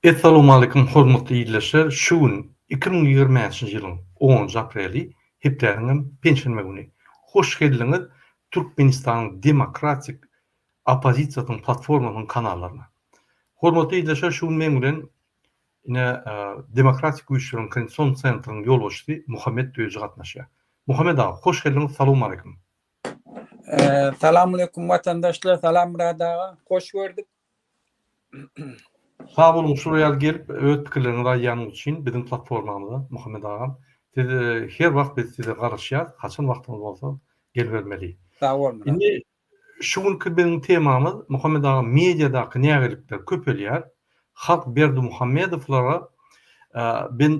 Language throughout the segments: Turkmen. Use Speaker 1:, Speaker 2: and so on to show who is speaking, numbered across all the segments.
Speaker 1: Essalowmaleýkim hormatly ildeşler şu gün 2025-nji ýylyň onunjy apreli hepdäniňem penşenbe güni hoş geldiňiz Türkmenistanyň demokratik oppozisiýasynyň platformasynyň kanallaryna. Hormatly ildeşler şu gün meň bilen ine Demokratik güýçleriň konstitusion sentrynyň ýolbaşçysy Muhammet Düýeji gatnaşýar. Muhammet aga hoş geldiňiz salowmaleýkim.
Speaker 2: Salamaleýkum watandaşlar salam Myrat aga hoş gördük.
Speaker 1: Sag boluň şular ýaly gelip öz pikirleriňizi aýdýanyňyz üçin biziň platformamyza Muhammet agam siz her wagt biz size garaşýas haçan wagtyňyz bolsa gelibermeli.
Speaker 2: Sag bol Myrat.
Speaker 1: Indi şu günki biziň temamyz Muhammet aga mediadaky nägilikler köpelýär halk Berdimuhamedowlara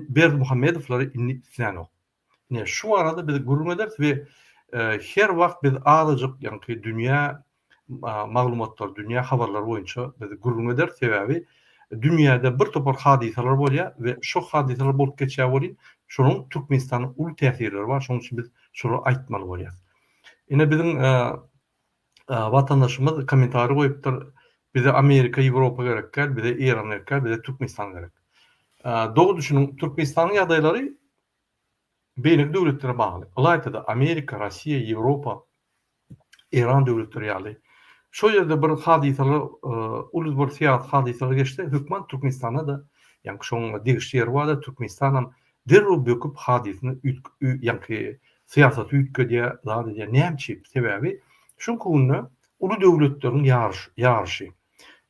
Speaker 1: Berdimuhamedowlary indi islänok. Ine, şu barada biz gürrüň ederis we her wagt biz azajyk, ýaňky dünýä maglumatlary, dünýä habarlary boýunça biz gürrüň ederis. Sebäbi dünýäde bir topar hadysalar bolýar we şo hadysalar bolup geçýär welin, şonuň Türkmenistana uly täsirleri bar. Şonuň üçin biz şolary aýtmaly bolýarys. Ine, biziň watandaşymyz kommentariý goýupdyr, Bize Amerika, Ýewropa gerek däl, bize Eýran gerek däl, bize Türkmenistan gerek. Dogry düşüniň, Türkmenistanyň ýagdaýlary beýleki döwletlere bagly. Ylaýta-da Amerika, Russiýa, Ýewropa, Eýran döwletleri ýaly. Şol ýerde bir hadysalar, uly bir syýasy hadysalar geçse, hökman Türkmenistanda-da, ýaňky şoň degişli ýeri bar-da, Türkmenistanam derrew böküp hadysyny ýaňky syýasaty üýtgedýär, zat edýär. Näme üçin? Sebäbi şuňky günde uly döwletleriň ýaryşy.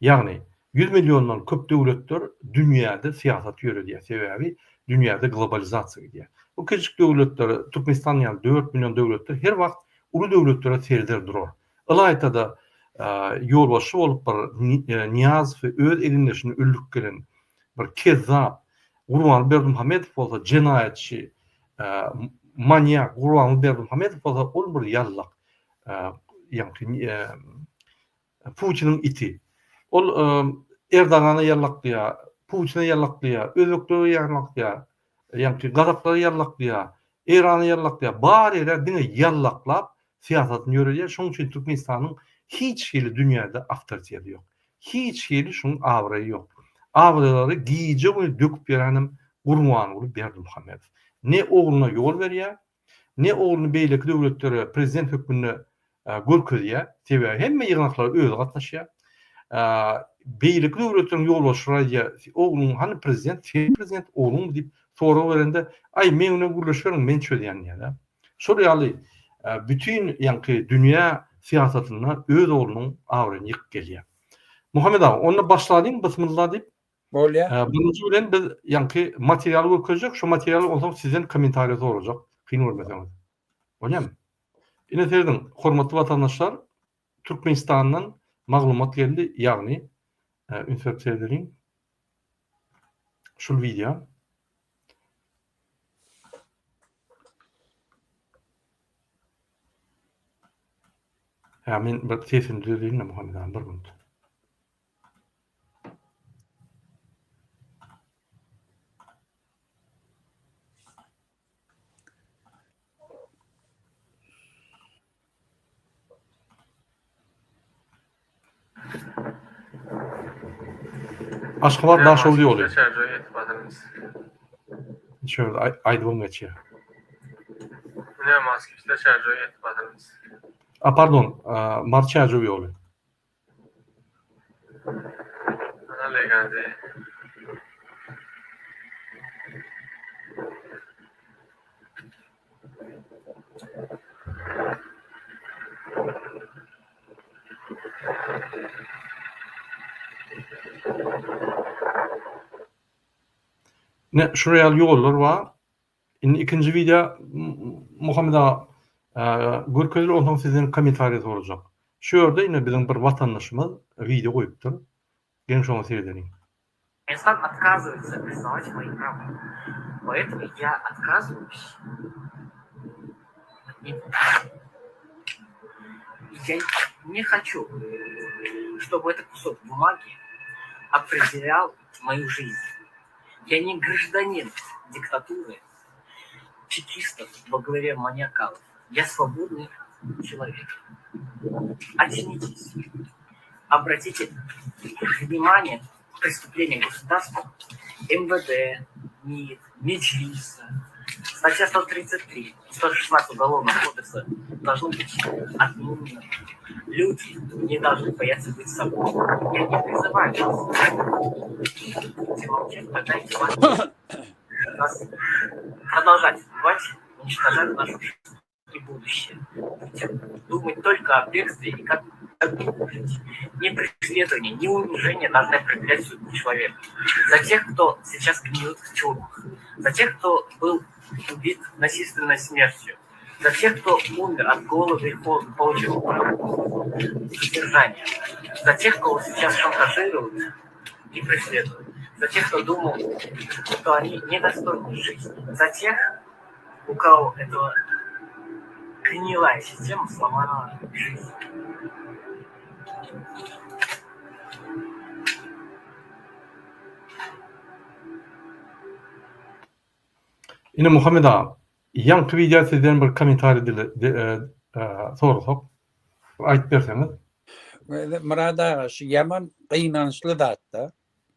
Speaker 1: Ýagny, 100 milliondan köp döwletler dünýäde syýasat ýöredýär. Sebäbi dünýäde globalizasiýa gidýär. Bu kiçijik döwletler, Türkmenistan ýaly 4 million döwletler her wagt uly döwletlere serder durar. Ylaýta-da ýolbaşçy bolup bir Nyýazowy öz egindeşini öldürip gelen bir kezzap Gurbanguly Berdimuhamedow bolsa jenaýatçy, manýak Gurbanguly Berdimuhamedow bolsa ol bir ýallak, ýaňky Putiniň iti. Ol Erdogana ýallaklaýar, Putine ýallaklaýar, özbeklere ýallaklaýar, ýaňky gazaklara ýallaklaýar, Eýrana ýallaklaýar. Bar ýere diňe ýallaklap syýasatyny ýöredýär. Şonuň üçin Türkmenistanyň hiç hili dünýäde awtoriteti ýok. Hiç hili şuň abraýy ýok. Abraýlary gije-gündiz döküp ýörenem Gurbanguly Berdimuhamedow. Ne ogluna ýol berýär, ne ogluny beýleki döwletlere prezident hökmünde görkezýär. Sebäbi hemme ýygnaklara özi gatnaşýar. Beýleki döwletleriň ýolbaşçylary aýdýar, ogluň hany prezident, sen prezident, ogluňmy diýip sorag berende, aý meň bilen gürleşiberiň, men çözýän diýýär. Şol ýaly bütin ýaňky dünýä syýasatynda öz oglunyň abraýyny ýykyp gelýär. Muhammet aga, onda başlalyň bysmylla diýip.
Speaker 2: Bolýar.
Speaker 1: Birinji bilen biz ýaňky materialy görkezjek, şo materialy onsoň sizden kommentariýa sorajak, kyn görmeseňiz. Bolýarmy? Ine serediň, hormatly watandaşlar, Türkmenistandan maglumat geldi, ýagny üns berip seredeliň. Şul wideo. Hä, men bir sesini düzedeýin-de Muhammet aga, bir minut. Aşgabat Daşoguz ýoly. Şöyle aýdybam geçýär. A pardon, Mary Çärjew ýoly. Ine şular ýaly ýollar bar. Indi ikinji wideo Muhammet aga görkezil onsoň sizden kommentariýa sorajak. Şu ýerde ine biziň bir watandaşymyz wideo goýupdyr. Geliň şoňa seredeliň.
Speaker 3: Türkmenistan otkazywaýtsa priznawać moýi prawa. Poetemu ýa otkazywaýus ot nego. Ýa ne haçu, ştoby etot kusok bumagi opredelýal moýu žizn. Ýa ne graždanin diktatury, çekistow wo glawе manýakalow. Ýa swobodnyý çelowek. Oçnitis, obratite wnimaniýe. Преступление государства, МВД, МИД, Меджлиса, статья 133, 116 Уголовного кодекса должны быть отменены. Люди не должны бояться быть собой. Я не призываю вас. Будете молчать, тогда эти вас нас продолжать убивать, уничтожать нашу жизнь и будущее. Будете думать только о бегстве и как жить. Ни преследование, ни унижение должны определять судьбу человека. За тех, кто сейчас гниет в тюрьмах, за тех, кто был убит насильственной смертью, за тех, кто умер от голода и холода, получил содержание, за тех, кого сейчас шантажируют и преследуют, за тех, кто думал, что они недостойны жизни, за тех, у кого этого гнилая система сломала жизнь.
Speaker 1: Ine Muhammet aga, ýaňky wideo sizden bir kommentariý dile sorasak, aýdyp berseňiz.
Speaker 2: Myrat aga, şu ýaman gynançly zatda.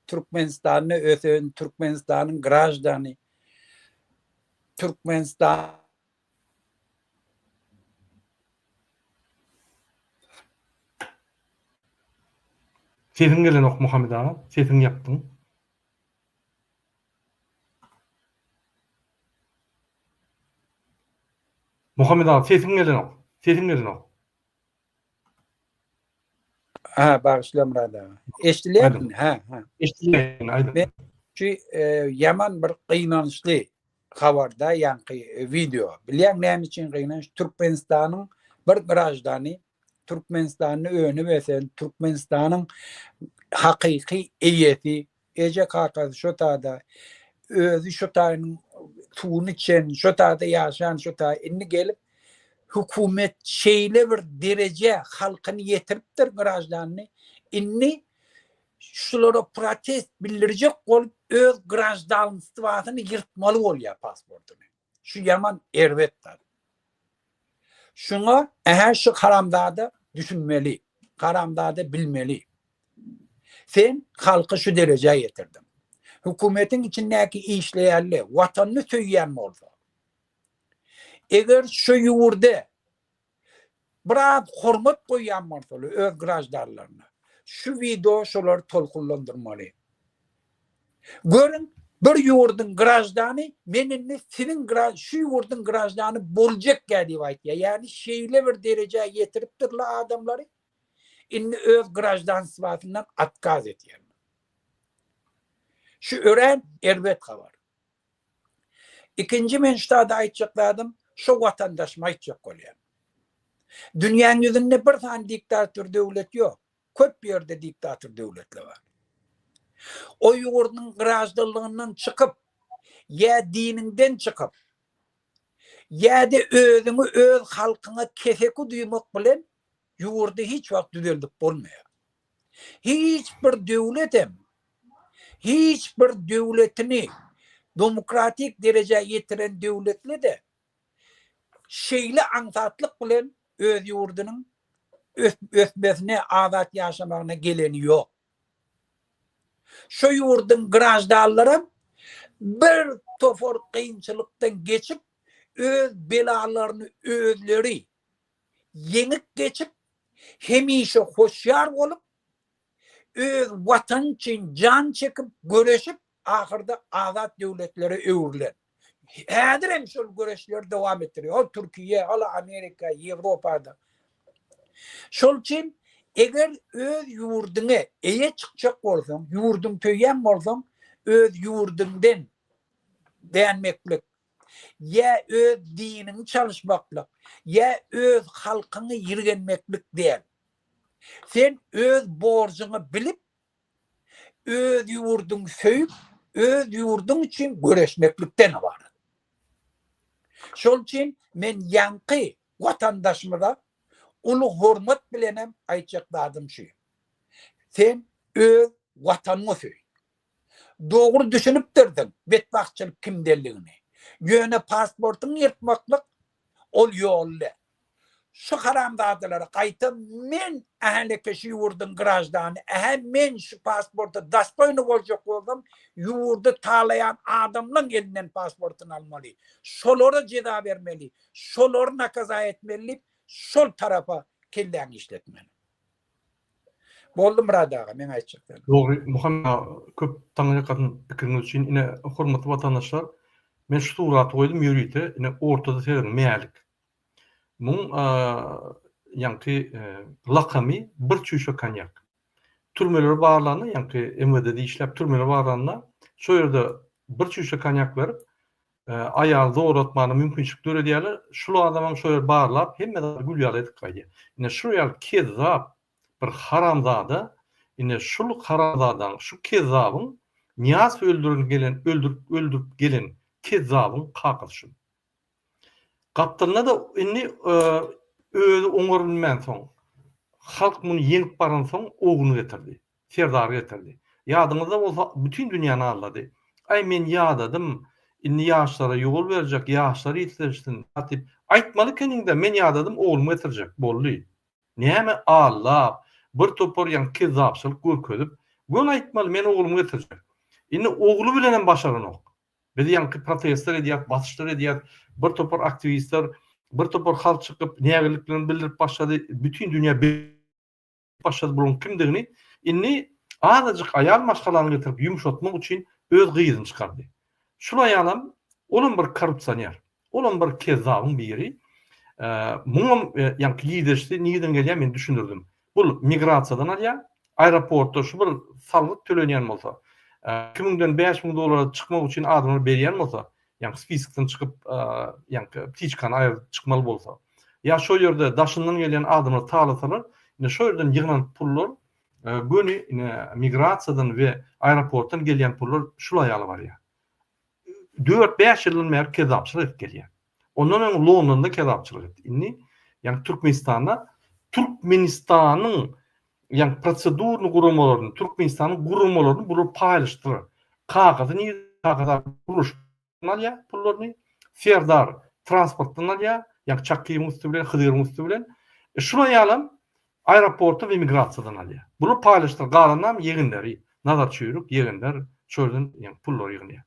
Speaker 2: Türkmenistanda ösen, Türkmenistanyň graždany, Türkmenistan
Speaker 1: Sesiň gelenok Muhammet aga, sesiňi ýapdyň. Muhammet aga sesiň gelenok, sesiň gelenok.
Speaker 2: Ha, bagyşla Myrat aga. Eşdilýärmi? Ha, ha.
Speaker 1: Eşdilýär, aýdyň.
Speaker 2: Men şu e, ýaman bir gynançly habarda ýaňky e, wideo. Bilýäň näme üçin gynanç? Türkmenistanyň bir graždany Türkmenistanda önüp ösen, Türkmenistanyň hakyky eýesi, eje kakasy şo tada, özi şo taýynyň suwuny içen, şo tada ýaşan şo taý indi gelip hökümet şeýle bir derejä halkyny ýetiripdir graždanyny, indi şulara protest bildirjek bolup öz graždanstwasyny ýyrtmaly bolýar pasportyny. Şu ýaman erbet zat. Şuňa ähä şu haramzada düşünmeli. Haramzada bilmeli. Sen halky şu derejä ýetirdiň. Hökümetiň içindäki işleýänler watanyny söýýän bolsa, eger şu ýurde biraz hormat goýýan bolsalar öz graždanlaryna, şu wideo şolary tolkunlandyrmaly. Görüň, bir ýurduň graždany men indi siziň şu ýurduň graždany boljak-ä diýip aýtýar. Ýagny şeýle bir derejä ýetiripdirler adamlary, indi öz graždanstwasyndan otkaz edýärler. Şu örän erbet habar. Ikinji men şu taýda aýtjak zadym, şo watandaşyma aýtjak bolýan. Dünýäň ýüzünde bir sany diktator döwlet ýok. Köp ýerde diktator döwletler bar. O ýurduň graždanlygyndan çykyp, ýa diniňden çykyp, ýa-da özüňi öz halkyňa keseki duýmak bilen ýurdy hiç wagt düzeldip bolmaýar. Hiç bir döwletem hiç bir döwletini demokratik derejä ýetiren döwletli-de şeýle aňsatlyk bilen öz ýurdunyň ösmesine, azat ýaşamagyna geleni ýok. Şo ýurduň graždanlaram bir topar kynçylykdan geçip, öz belalaryny özleri ýeňip geçip, hemişe hoşýar bolup, öz Watany üçin jan çekip, göreşip, ahyrda azat döwletlere öwrülen. Häzir hem şol göreşleri dowam etdirýär. Ol Türkiýe, ol Amerika, Ýewropada. Şol üçin eger öz ýurduňa eýe çykjak bolsaň, ýurduňy söýýän bolsaň, öz ýurduňdan dänmeklik, ýa öz diniňi çalyşmaklyk, ýa öz halkyňy ýirgenmeklik däl. Sen öz borjuňy bilip, öz ýurduňy söýüp, öz ýurduň üçin göreşmeklikden ybarat. Şol üçin men ýaňky watandaşymyza uly hormat bilenem aýtjak zadym şu. Sen öz watanyňy söý. Dogry düşünipdirsiň betbagtçylyk kimdenligini. Ýöne pasportyňy ýyrtmaklyk ol ýol däl. Şu haramzadalara gaýta men ähäleke şu ýurduň graždany, ähä men şu pasporta dostoýny boljak bolsam, ýurdy talaýan adamlaň elinden pasportyny almaly. Şolara jeza bermeli, şolary nakaza etmeli diýip, şol tarapa kelläňi işletmeli. Boldy Myrat aga, meň aýtjak sözüm.
Speaker 1: Dogry Muhammet aga köp taňryýalkasyn pikiriňiz üçin ine hormatly watandaşlar men şu suraty goýdum ýörite ine ortada serediň Mälik Muň ýaňky lakamy bir çüýşe konýak. Türmeleri barlanda, ýaňky MWD-de işläp türmeleri barlanda, şo ýerde bir çüýşe konýak berip, aýaly zorlatmana mümkinçilik döredýärler. Şul adamam şo ýeri barlap, hemme zady gül ýaly edip gaýdýar. Ine şul ýaly kezzap bir haramzada, ine şul haramzadaň, şu kezzabyň Nyýazowy öldüren gelen, öldürip öldürip gelen kezzabyň kakasy şul. Gapdalynda-da indi özi oňarybilmänsoň, halk muny ýeňip baransoň ogluny getirdi. Serdary getirdi. Ýadyňyzda bolsa bütin dünýäni aldady. Aý men ýadadym, indi ýaşlara ýol berjek, ýaşlar işleşsin diýip aýtmaly ekeniň-dä, men ýadadym, oglumy getirjek. Boldy. Näme aldap, bir topar ýaňky kezzapçylyk görkezip, göni aýtmaly, men oglumy getirjek. Indi ogly bilenem başaranok. Biz ýaňky protestler edýäs, basyşlar edýäs. Bir topar aktiwistler, bir topar halk çykyp, nägileliklerini bildirip başlady. Bütin dünýä bilip başlady bularyň kimdigini. Indi azajyk aýal maşgalany getirip ýumşatmak üçin öz gyzyny çykardy. Şul aýalam, olam bir korrupsioner. Olam bir kezzabyň biri. Muňam ýaňky girdeşsi nireden gelýär men düşündirdim. Bul migrasiýadan alýar. Aeroportda şu bir salgyt tölenýän bolsa, 2 müňden 5000 dollara çykmak üçin adamlar berýän bolsa, ýaňky spiskden çykyp, ýaňky ptiçkany aýryp çykmaly bolsa, ýa şo ýerde daşyndan gelýän adamlar talasalar, ine şo ýerden ýygnan pullar göni ine migrasiýadan we aeroportdan gelýän pullar şul aýala barýar. Dört-bäş ýyldan bäri kezzapçylyk edip gelýär. Ondan öň Londonda kezzapçylyk etdi. Indi ýagny Türkmenistanda Türkmenistanyň ýagny prosedurny guramalaryny, Türkmenistanyň guramalaryny bular paýlaşdylar. Kakasy nirde? Kakasy gurluşykdan alýar pullaryny. Serdar transportdan alýar, ýagny Çakyýewiň üsti bilen, Hydyryň üsti bilen. E, şul aýalam Aeroportda we migrasiýadan alýar. Bular paýlaşdylar, galanam ýegenleri, Nazar Çüýrük, ýegenler çölden ýaňky pullary ýygnaýar.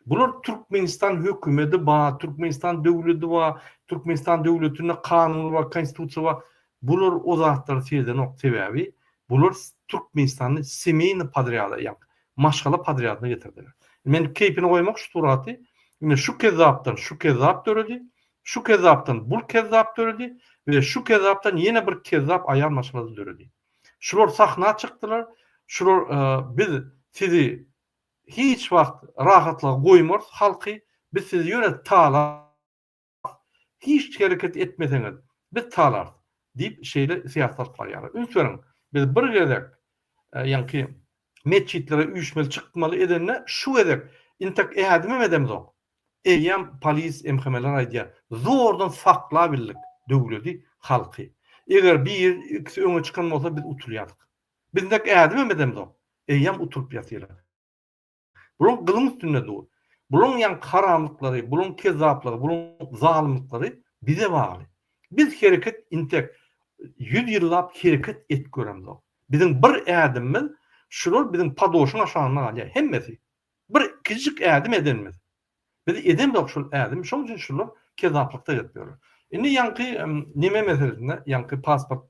Speaker 1: Bular Türkmenistan hökümedi bar, Türkmenistan döwledi bar, Türkmenistan döwletinde kanun bar, konstitusiýa bar. Bular o zatlary seredenok, sebäbi bular Türkmenistany semeýny podrýada, ýaňky maşgala podrýadyna getirdiler. Men keýpine goýmak şu suraty, ine şu kezzapdan şu kezzap döredi, Şu kezzapdan bul kezzap döredi we şu kezzapdan ýene bir kezzap aýal maşgalasy döredi. Şular sahna çykdylar, şular biz sizi hiç wagt rahatlyga goýmarys halky, biz sizi ýöne talarys, hiç hereket etmeseňiz biz talarys diýip şeýle syýasat alyp barýarlar. Üns beriň, biz bir gezek ýaňky metjitlere üýşmeli çykmaly edende şu gezek intek ädimem edemzok. Eýýäm polis MHM-ler aýdýar, zordan saklabildik döwledi, halky. Eger bir, ikisi öňe çykan bolsa biz utulýardyk. Biz intek ädimem edemzok. Eýýäm utulyp ýatyrlar. Bulaň gylyň üstünde dur. Bulaň ýaňky haramlyklary, bulaň kezzaplygy, bulaň zalymlyklary bize bagly. Biz hereket intek ýüz ýyllap hereket et göremzok. Biziň bir ädimimiz şular biziň padoşyň aşagynda galýar hemmesi. Bir kiçijik ädim edenimiz. Biz edemzok şol ädimi, şoň üçin şular kezzaplykda gezip ýörler. Indi ýaňky neme meselesinde, ýaňky pasport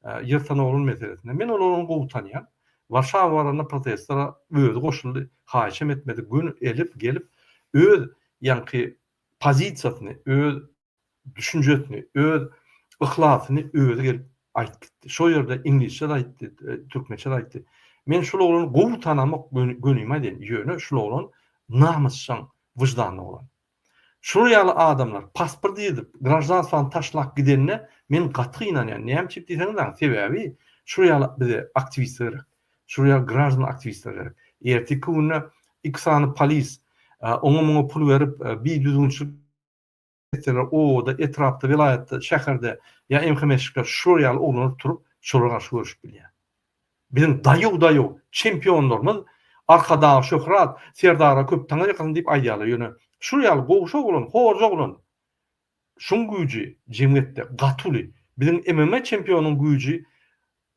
Speaker 1: ýyrtan oglan meselesinde men ol oglany gowy tanýan. Warşawa baranda protestlere özi goşuldy, haýyşam etmedi, göni elip gelip öz ýaňky pozisiýasyny, öz düşünjesini, öz yhlasyny özi gelip aýdyp gitdi. Şo ýerde iňlisçe-de aýtdy, türkmençe-de aýtdy. Men şul oglany gowy tanamok, gönümi aýdaýyn, ýöne şul oglan namysjaň, wyždanly oglan. Şular ýaly adamlar pasport ýygyp, graždanstwany taşlap gidende men gaty gynanýan. Näme üçin diýseňiz dagy, sebäbi şular ýaly bize aktiwistler gerek. Şular ýaly graždan aktiwistler gerek. Erteki günde iki sany polis oňa-muňa pul berip, bidüzgünçilik etseler obada, etrapda, welaýatda, şäherde ýa MHM-şikler şular ýaly oglanlar turup şolara garşy göreşip bilýär. Biziň daýaw-daýaw çempionlarymyz Arkadag şöhrat, Serdara köp taňa ýakasyn diýip aýdýarlar ýöne şular ýaly gowşak oglan, horja oglan şuň güýji jemgyýetde gaty uly. Biziň MMA çempionyň güýji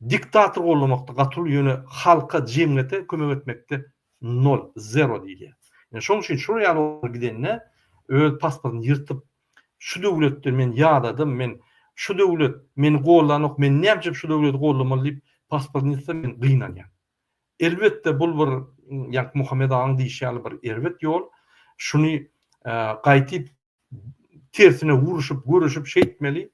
Speaker 1: diktator gollamakda gaty uly ýöne halka jemgyýete kömek etmekde nol, zero diýilýär. Ine şoň üçin şol ýaly oglanlar gidende öz pasportyny ýyrtyp şu döwletden men ýadadym men şu döwlet meni gollanok men näme üçin şu döwleti gollamaly diýip pasportyny ýyrtsa men gynanýan. Elbetde bul bir ýaňky Muhammet agaň diýşi ýaly bir erbet ýol. Şuny gaýtyp tersine uruşyp göreşip şeýtmeli.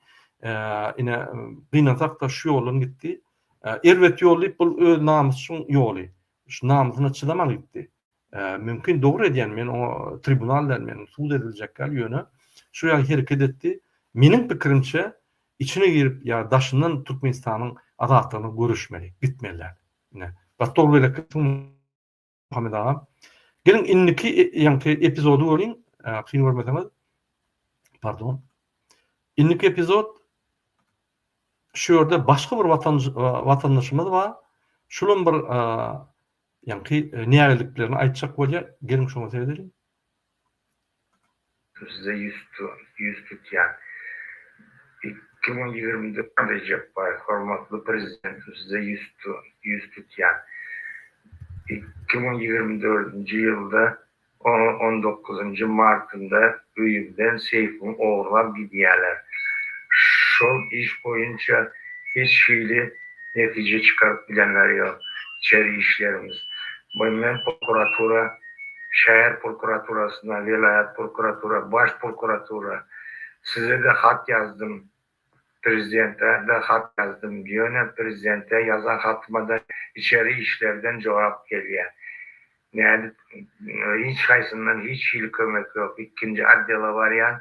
Speaker 1: Ine gynansakda şu ýoldan gitdi. Erbet ýol diýip bul öz namysçyň ýoly. Şu namysyna çydaman gitdi. Mümkin dogry edýän men oňa tribunal däl men sud ediljek däl ýöne şu ýaly hereket etdi. Meniň pikirimçe içine girip ýa daşyndan Türkmenistanyň azatlygyna göreşmeli, gitmeli däl. Ine, gaty dogry belek Muhammet aga. Geliň indiki ýaňky epizody görüň, kyn görmeseňiz. Pardon. Indiki epizod şu ýerde başga bir watan watandaşymyz bar. Şulam bir ýaňky nägiliklerini aýtjak bolýar. Geliň şoňa seredeliň.
Speaker 4: Size ýüz tutýan. 2024 Rejep baý hormatly Prezidentim size ýüz tutýan. 2024-nji ýylda on dokuzynjy martynda öýümden seýfimi ogurlap gidýäler. Şol iş boýunça hiç hili netije çykaryp bilenler ýok. Içeri işlerimiz. Men prokuratura Şäher prokuraturasyna, welaýat prokuratura, baş prokuratura, size-de hat ýazdym, prezidente-de hat ýazdym, ýöne prezidente ýazan hatyma-da içeri işlerden jogap gelýär. Nädip, hiç haýsyndan hiç hili kömek ýok. Ikinji otdela barýan,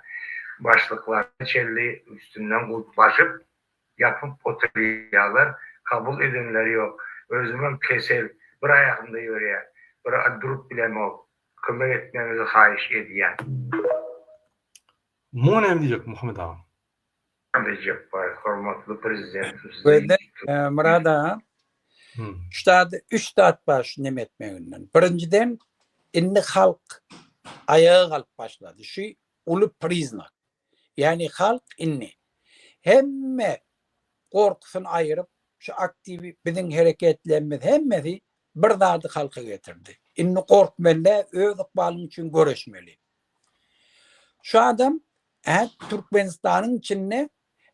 Speaker 4: başlyklara çenli üstünden gulplaşyp, Ýapyp oturýarlar, kabul edenleri ýok. Özümem kesel, bir aýagymda ýörýän. Bir durup bilemok. Kömek etmegiňizi haýyş edýän.
Speaker 1: Muňa näme diýjek Muhammet agam?
Speaker 4: Rejepbaý, hormatly Prezidentim size
Speaker 2: Gözle Myrat aga, şu zady üç zat bar şu neme etmeginden. Birinjiden indi halk aýaga galyp başlady. Şu uly priznak. Ýagny halk indi hemme gorkusyny aýyryp, şu aktiwi biziň hereketlerimiz hemmesi bir zady halka getirdi. Indi gorkmaly däl, öz ykbalyň üçin göreşmeli. Şu adam hä Türkmenistanyň içinde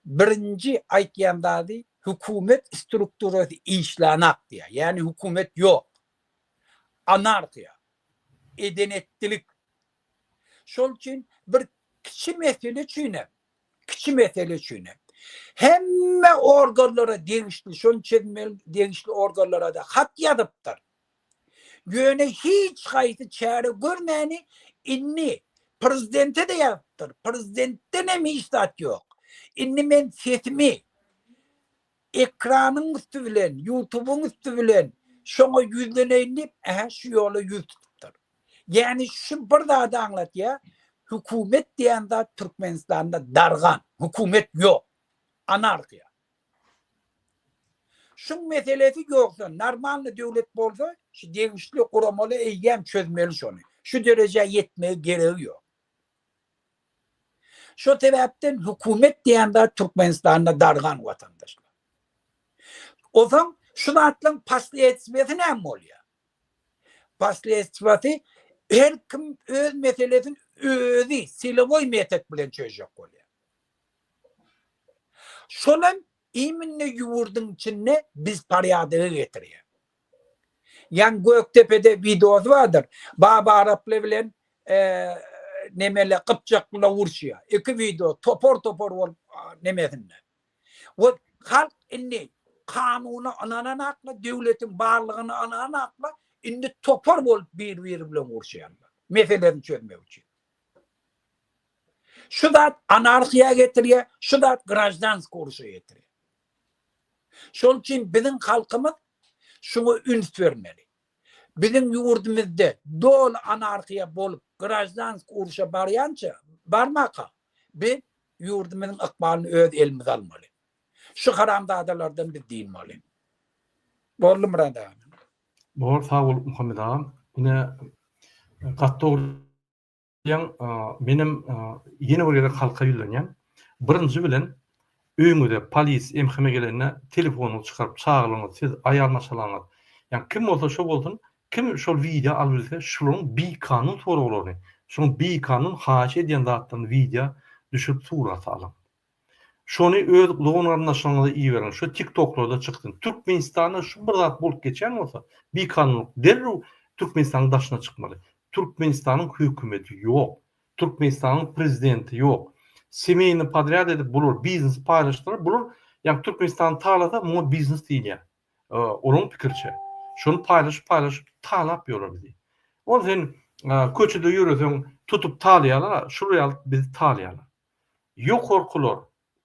Speaker 2: birinji aýtýan zady hökümet strukturasy işlänak diýýär. Ýagny hökümet ýok. Anarhiýa. Eden-etdilik. Şol üçin bir kiçi mesele üçin hem, kiçi mesele üçin hem hemme organlara degişli, şony çözmeli degişli organlara-da hat ýazypdyr. Ýöne hiç haýsy çäre görmäni indi prezidente-de ýazypdyr. Prezidentden hem hiç zat ýok. Indi men sesimi ekranyň üsti bilen, ýutubyň üsti bilen şoňa ýüzleneýin diýip, ähä şu ýola ýüz tutupdyr. Ýagny şu bir zady aňlatýar, hökümet diýen zat Türkmenistanda dargan, hökümet ýok, anarhiýa. Şuň meselesi ýogsa, normalny döwlet bolsa, şu degişli guramalar eýýäm çözmeli şony. Şu derejä ýetmegi geregi ýok. Şo sebäpden hökümet diýen zat Türkmenistanda dargan watandaşlar. Onsoň şu zatlaryň posledstwiýasy näme bolýar? Posledstwiýasy her kim öz meselesini özi silowoý metod bilen çözjek bolýar. Şol hem iminne ýurduň içinde bezporýadygy getirýär. Ýaňy Gökdepede wideosy bardyr. Baba Araply bilen nemele gypjaklylar uruşýar. Iki wideo topar-topar bolup nemesinde. We halk indi kanuna ynananakla, döwletiň barlygyna ynananakla indi topar bolup bir-biri bilen uruşýarlar. Meselesini çözmek üçin. Şu zat anarhiýa getirýär, şu zat graždanski uruşa getirýär. Şol üçin biziň halkymyz şuňa üns bermeli. Biziň ýurdumyzda doly anarhiýa bolup, graždanski uruşa barýança, barmaka, biz ýurdumyzyň ykbalyny öz elimize almaly. Şu haramzadalardan biz dynmaly. Boldy Myrat aga.
Speaker 1: Bor, sag bol Muhammet agam. Ine gaty dogry Diýýän, menem ýene bir gezek halka ýüzlenýän. Birinji bilen. Öýüňize polis, MHM gelende telefonyňyzy çykaryp çagalaryňyz, siz, aýal maşgalaňyz, ýa kim bolsa şo bolsun, kim şol wideo alybilse şularyň bikanun soraglaryny, şolaryň bikanun haýyş edýän zatlaryny wideo düşürip surata alyň. Şony öz dogan-garyndaşlaryňyza iberiň, şo tiktoklarda çyksyn. Türkmenistanda şu bir zat bolup geçýän bolsa, bikanunlyk derrew Türkmenistanyň daşyna çykmaly. Türkmenistanyň hökümeti ýok. Türkmenistanyň prezidenti ýok. Semeýny podrýad edip bular biznesi paýlaşdylar. Bular ýagny Türkmenistany talasa muňa biznes diýilýär. Olaryň pikiriçe. Şony paýlaşyp paýlaşyp talap ýörler bizi. Ol sen köçede ýöreseň tutup talaýarlar, şular ýaly bizi talaýarlar. Ýokarkylar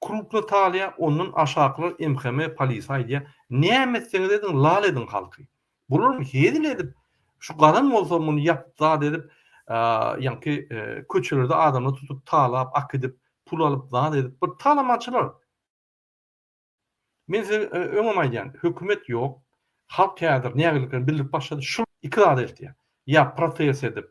Speaker 1: krupny talaýar, ondan aşakylar MHM polise aýdýar, näme etseňiz ediň lal ediň halky. Bularam hezil edip şu gazan bolsa muny ýapyp zat edip ýaňky köçelerde adamlary tutup talap akidip pul alyp zat edip bir talamançylar. Men size öňem aýdýan hökümet ýok halk häzir nägileliklerini bildirip başlady şul iki zada eltýär ýa protest edip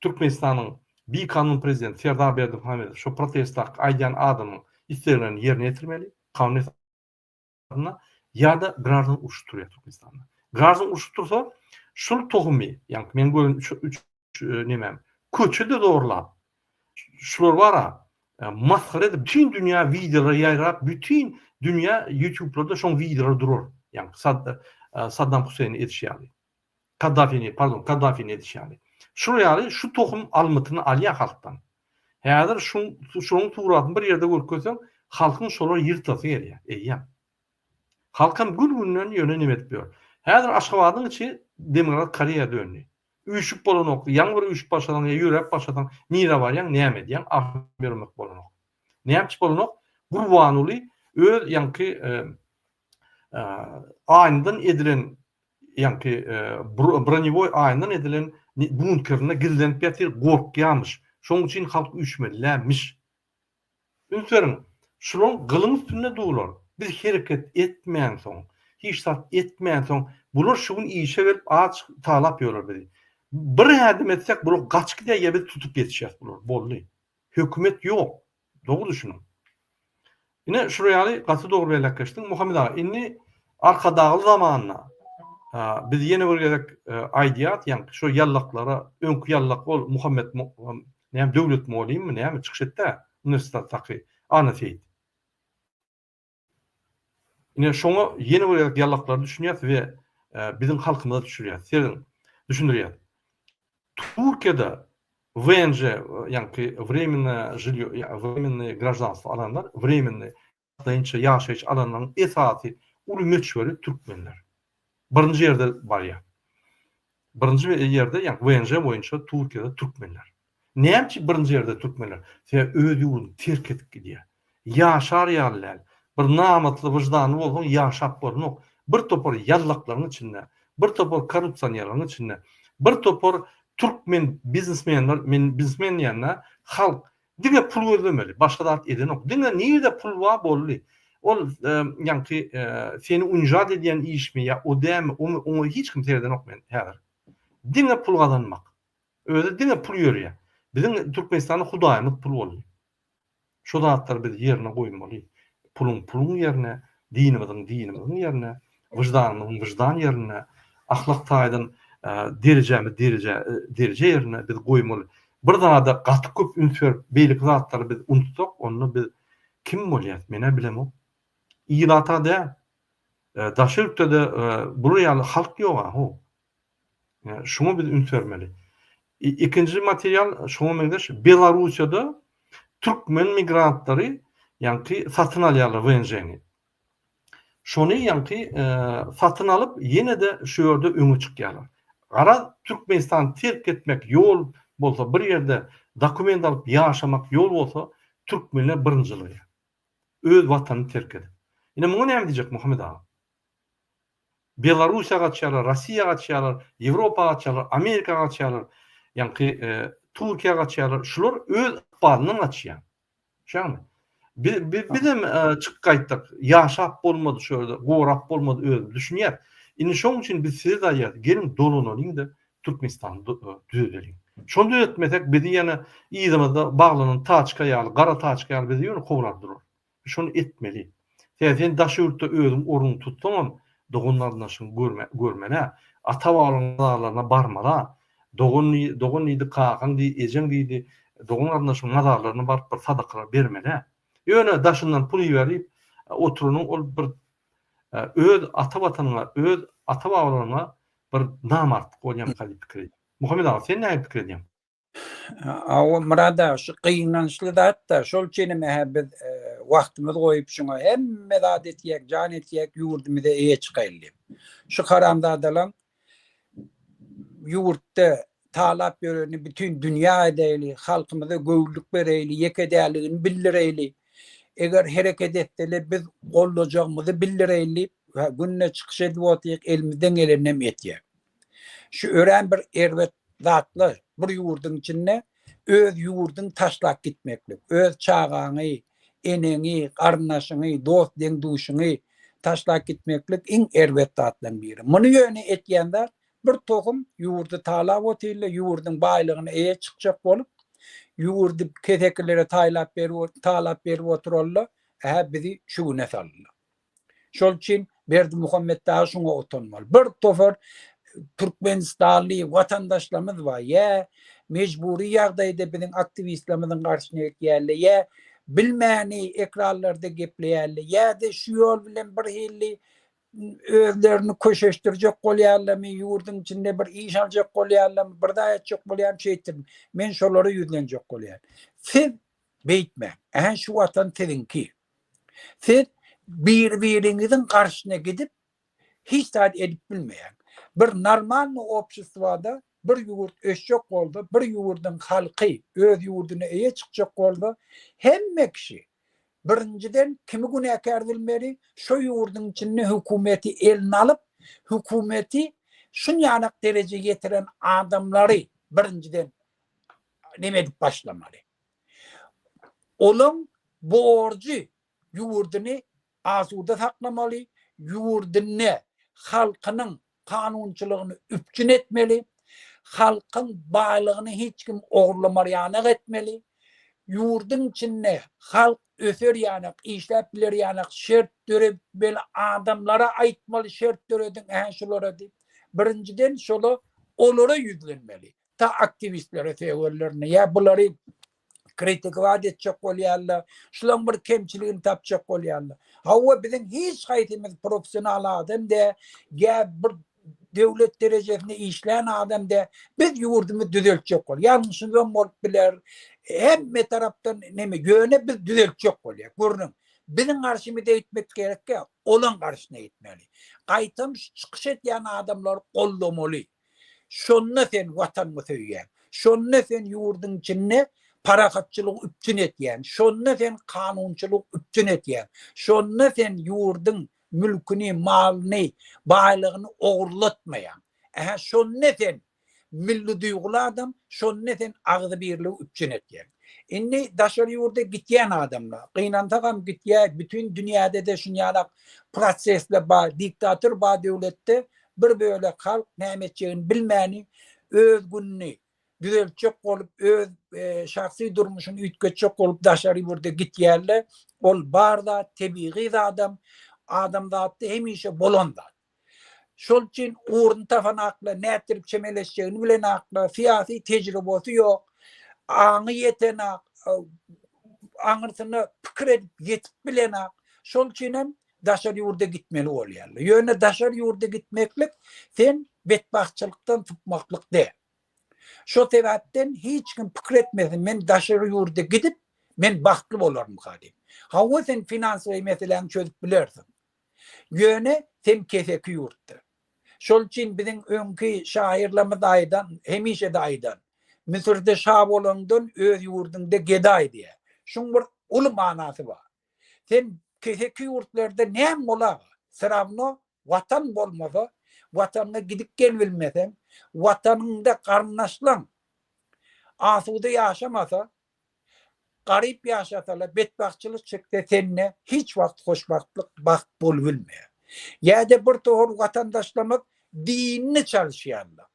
Speaker 1: Türkmenistanyň bikanun prezidenti Serdar Berdimuhamedow şo protestdaky aýdýan adamyň isleglerini ýerine ýetirmeli kanun esasynda ýa-da graždan urşy turýar Türkmenistanda. Graždan urşy tursa, şul tohumy, ýagny men gören üç, üç nemem, köçede zorlap, şular bara masgara edip, bütin dünýä wideolar ýaýrap, bütin dünýä ýutublarda şoň wideolary durar. Ýagny Sad, Saddam Huseýni edişi ýaly. Kaddafini, pardon, Kaddafini edişi ýaly. Şular ýaly şu tohum almytyny alýar halkdan. Häzir şuň şonuň suratyny bir ýerde görkezseň, halkyň şolary ýyrtasy gelýär, eýýäm. Halkam gün-günden ýöne neme edip ýör. Häzir Aşgabadyň içi Demirgazyk Koreýa döndi. Üýşüp bolanok, ýaňy bir üýşüp başlasaň ýa ýöräp başlasaň, nirä barýaň, näme edýäň, agam ýöremek bolanok. Näme üçin bolanok? Gurbanguly öz ýaňky aýnadan edilen ýaňky bronewoý aýnadan edilen bunkerinde gizlenip ýatyr, gorkýarmyş. Şonuň üçin halk üýşmelilämiş. Üns beriň, şularyň gylyň üstünde durlar. Biz hereket etmänsoň, hiç zat etmänsoň, bular şu gün işe gelip aç talap ýörler bizi. Bir ädim etsek bular gaçyp gidýär ýa biz tutup ýetişýäs bulary. Boldy. Hökümet ýok. Dogry düşüniň. Ine şular ýaly gaty dogry belläp geçdiň Muhammet aga. Indi Arkadagly zamanda biz ýene bir gezek aýdýas, ýaňky şo ýallaklara, öňki ýallak ol Muhammet näme Döwlet mugallymmy näme çykyş etdä uniwersitetdaky Anna Seýit. Ine şoňa ýene bir gezek ýallaklary düşünýäs we biziň halkymyza düşürýäs. Serediň, düşündirýäs. Türkiýede WNJ, ýaňky wremennoe žilýo, wremennoe graždanstwo alanlar, wremennoe wagtlaýynça ýaşaýyş alanlaryň esasy uly möçberi türkmenler. Birinji ýerde barýar. Birinji ýerde, ýagny WNJ boýunça Türkiýede türkmenler. Näme üçin birinji ýerde türkmenler? Sebäbi öz ýurduny terk edip gidýär. Ýaşar ýaly däl. Bir namysly, wyždanly bolsaň ýaşap bolanok. Bir topar ýallaklaryň içinde, bir topar korrupsionerleriň içinde, bir topar türkmen biznesmenler, men biznesmen diýende halk diňe pul gözlemeli, başga zat edenok. Diňe nirde pul bar boldy. Ol ýaňky seni unžat edýän işmi ýa o dämi, omy, oňa hiç kim seredenok men häzir. Diňe pul gazanmak. Özi diňe pul ýörýär. Biziň Türkmenistanda hudaýymyz pul boldy. Şo zatlary biz ýerine goýmaly. Puluň puluň ýerine, dinimiziň dinimiziň ýerine, wyždanymyzyň wyždan ýerine, ahlak taýdan derejämiz dereje dereje ýerine biz goýmaly. Bir zada gaty köp üns berip, beýleki zatlary biz unutsak, onda biz kim bolýas? Men-ä bilemok. Ilata däl. Daşary ýurtda-da bular ýaly halk ýog-a, how. Şuňa biz üns bermeli. Ikinji material şuňa meňzeş Belarussiýada türkmen migrantlary ýaňky satyn alýarlar WNJ-ni. Şony ýaňky satyn alyp ýene-de şu ýerde öňe çykýarlar. Garaz Türkmenistany terk etmek ýol bolsa bir ýerde dokument alyp ýaşamak ýol bolsa türkmenler birinjilige. Öz watanyny terk edip. Ine muňa näme diýjek Muhammet aga? Belarussiýa gaçýarlar, Rossiýa gaçýarlar, Ýewropa gaçýarlar, Amerika gaçýarlar, ýaňky Türkiýä gaçýarlar. Şular öz ykbalyndan gaçýar. Şeýlemi? Biz bizem çykyp gaýtdyk. Ýaşap bolmady şu ýerde, gorap bolmady özümizi. Düşünýäs. Indi şonuň üçin biz size-de aýdýarys, geliň dolanalyň-da Türkmenistany düzedeliň. Şony düzetmesek bizi ýene yzymyzda baglanan taçka ýaly, gara taçka ýaly bizi ýöne kowlap durar. Şony etmeli. Sebäbi sen daş ýurtda özüň ornuňy tutsaňam, dogan-garyndaşyňy görme, görmel-ä. Ata-babalaryň mazarlaryna barmal-a. Dogan diý, dogan diýdi, kakaň diý, ejeň diýdi, dogan-garyndaşyň mazarlaryna baryp bir sadakalar bermel-ä. Ýöne daşyndan pul iberip oturanyň ol bir öz ata watanyňa, öz ata-babalaryňa bir namartlyk bolýamyka diýip pikir edýän. Muhammet aga, sen nähili pikir edýäň?
Speaker 2: Hawa Myrat aga, şu gynançly zat-da, şol üçinem hä biz wagtymyzy goýup şuňa hemme zat etýäk, jan etýäk, ýurdumyza eýe çykaýly diýip. Şu haramzadalaň ýurtda talap ýörenini bütin dünýä aýdaýly, halkymyza göwünlik bereýli, ýeke däldigini bildireýli. Eger hereket etseler biz goldajagymyzy bildireýli diýip, günde çykyş edip otyk, elimizden geleninem etýäk. Şu örän bir erbet zatlar bir ýurduň içinde öz ýurduň taşlap gitmeklik, öz çagaňy, eneňi, garyndaşyňy, dost deň-duşuňy taşlap gitmeklik iň erbet zatlaryň biri. Muny ýöne etýän zat bir tohum ýurdy talap otyrlar, ýurduň baýlygyna eýe çykjak bolup, ýurdy kesekilere taýlap berip, talap berip oturarlar, ä bizi şu güne saldylar. Şol üçin Berdimuhamet dagy şuňa utanmaly. Bir topar türkmenistanly watandaşlarymyz bar, ýa mejbury ýagdaýda biziň aktiwistlerimiziň garşyna gitýärler, ýa bilmäni ekranlarda gepleýärler, ýa-da şu ýol bilen bir hili özlerini köşeşdirjek bolýarlarmy, ýurduň içinde bir iş aljak bolýarlarmy, bir zat etjek bolýarmy, şeýtdirmi. Men şolara ýüzlenjek bolýan. Siz beýtmäň. Ähä şu watan siziňki. Siz bir-biriňiziň garşyna gidip hiç zat edip bilmeýäň. Bir normalny obşestwada bir ýurt ösjek bolsa, bir ýurduň halky öz ýurduna eýe çykjak bolsa, hemme kişi birinjiden kimi günäkär bilmeli, şo ýurduň içinde hökümeti eline alyp, hökümeti şunýalak derejä ýetiren adamlary birinjiden neme edip başlamaly. Olaň borjy ýurduny asuda saklamaly, ýurdunda halkynyň kanunçylygyny üpjün etmeli, halkyň baýlygyny hiç kim ogurlamar ýanak etmeli, ýurduň içinde halk öser ýanak, işläp biler ýanak şert döretmeli, adamlara aýtmaly şert dörediň ä şulara diýip. Birinjiden şola olara ýüzlenmeli. Ta aktiwistlere sögerlerine ýa bulary kritikowat etjek bolýarlar, şulaň bir kemçiligini tapjak bolýarlar. Hawa biziň hiç haýsymyz professional adam dä, ýa bir döwlet derejesinde işlän adam dä. Biz ýurdumyzy düzeltjek bol. Ýalňyşymyzam bolup biler. Hemme tarapdan neme, ýöne biz düzeltjek bolýar. Gürrüň. Biziň garşymyza gitmek gerek däl, olaň garşyna gitmeli. Gaýtam şu çykyş edýän adamlary goldamaly. Şonda sen Watanyňy söýýäň. Şonda sen ýurduň içinde parahatçylygy üpjün etýäň. Şonda sen kanunçylygy üpjün etýäň. Şonda sen ýurduň mülküni, malyny, baýlygyny ogurlatmaýaň. Ähä, şonda sen milli duýguly adam, şonda sen agzybirligi üpjün etýäň. Indi daşary ýurda gitýän adamlar, gynansagam gitýär, bütin dünýäde-de şunýalak prosesler bar, diktator bar döwletde, Bir bölek halk näme etjegini bilmäni, öz gününi düzeltjek bolup, öz şahsy durmuşyny üýtgetjek bolup daşary ýurda gitýärler. Ol bar zat, tebigy zadam, adamzatda hemişe bolan zat. Şol üçin ugruny tapanaklar, nätdirip çemeleşjegini bilenaklar, syýasy tejribesi ýok, aňy ýetenak, aňyrsyna pikir edip ýetip bilenak. Şol üçin hem daşary ýurda gitmeli bolýarlar. Ýöne daşary ýurda gitmeklik sen betbagtçylykdan sypmaklyk däl. Şo sebäpden hiç kim pikir etmesin, men daşary ýurda gidip, men bagtly bolarmyka diýip. Hawa sen finansowy meseläňi çözüp bilersiň. Ýöne sen keseki ýurtda. Şol üçin biziň öňki şahyrlarymyz aýdan, hemişe-de aýdan, Müsürde şa bolaňdan öz ýurduňda gedaý diýýär. Şuň bir uly manasy bar. Sen keseki ýurtlarda näme bolaga, srawno watan bolmasa, watanyňa gidip gelibilmeseň, watanyňda garyndaşlaň asuda ýaşamasa, garyp ýaşasalar, betbagtçylyk çekse sende hiç wagt hoşbagtlyk, bagt bolubilmeýär. Ýa-da bir topar watandaşlarymyz dinini çalyşýarlar.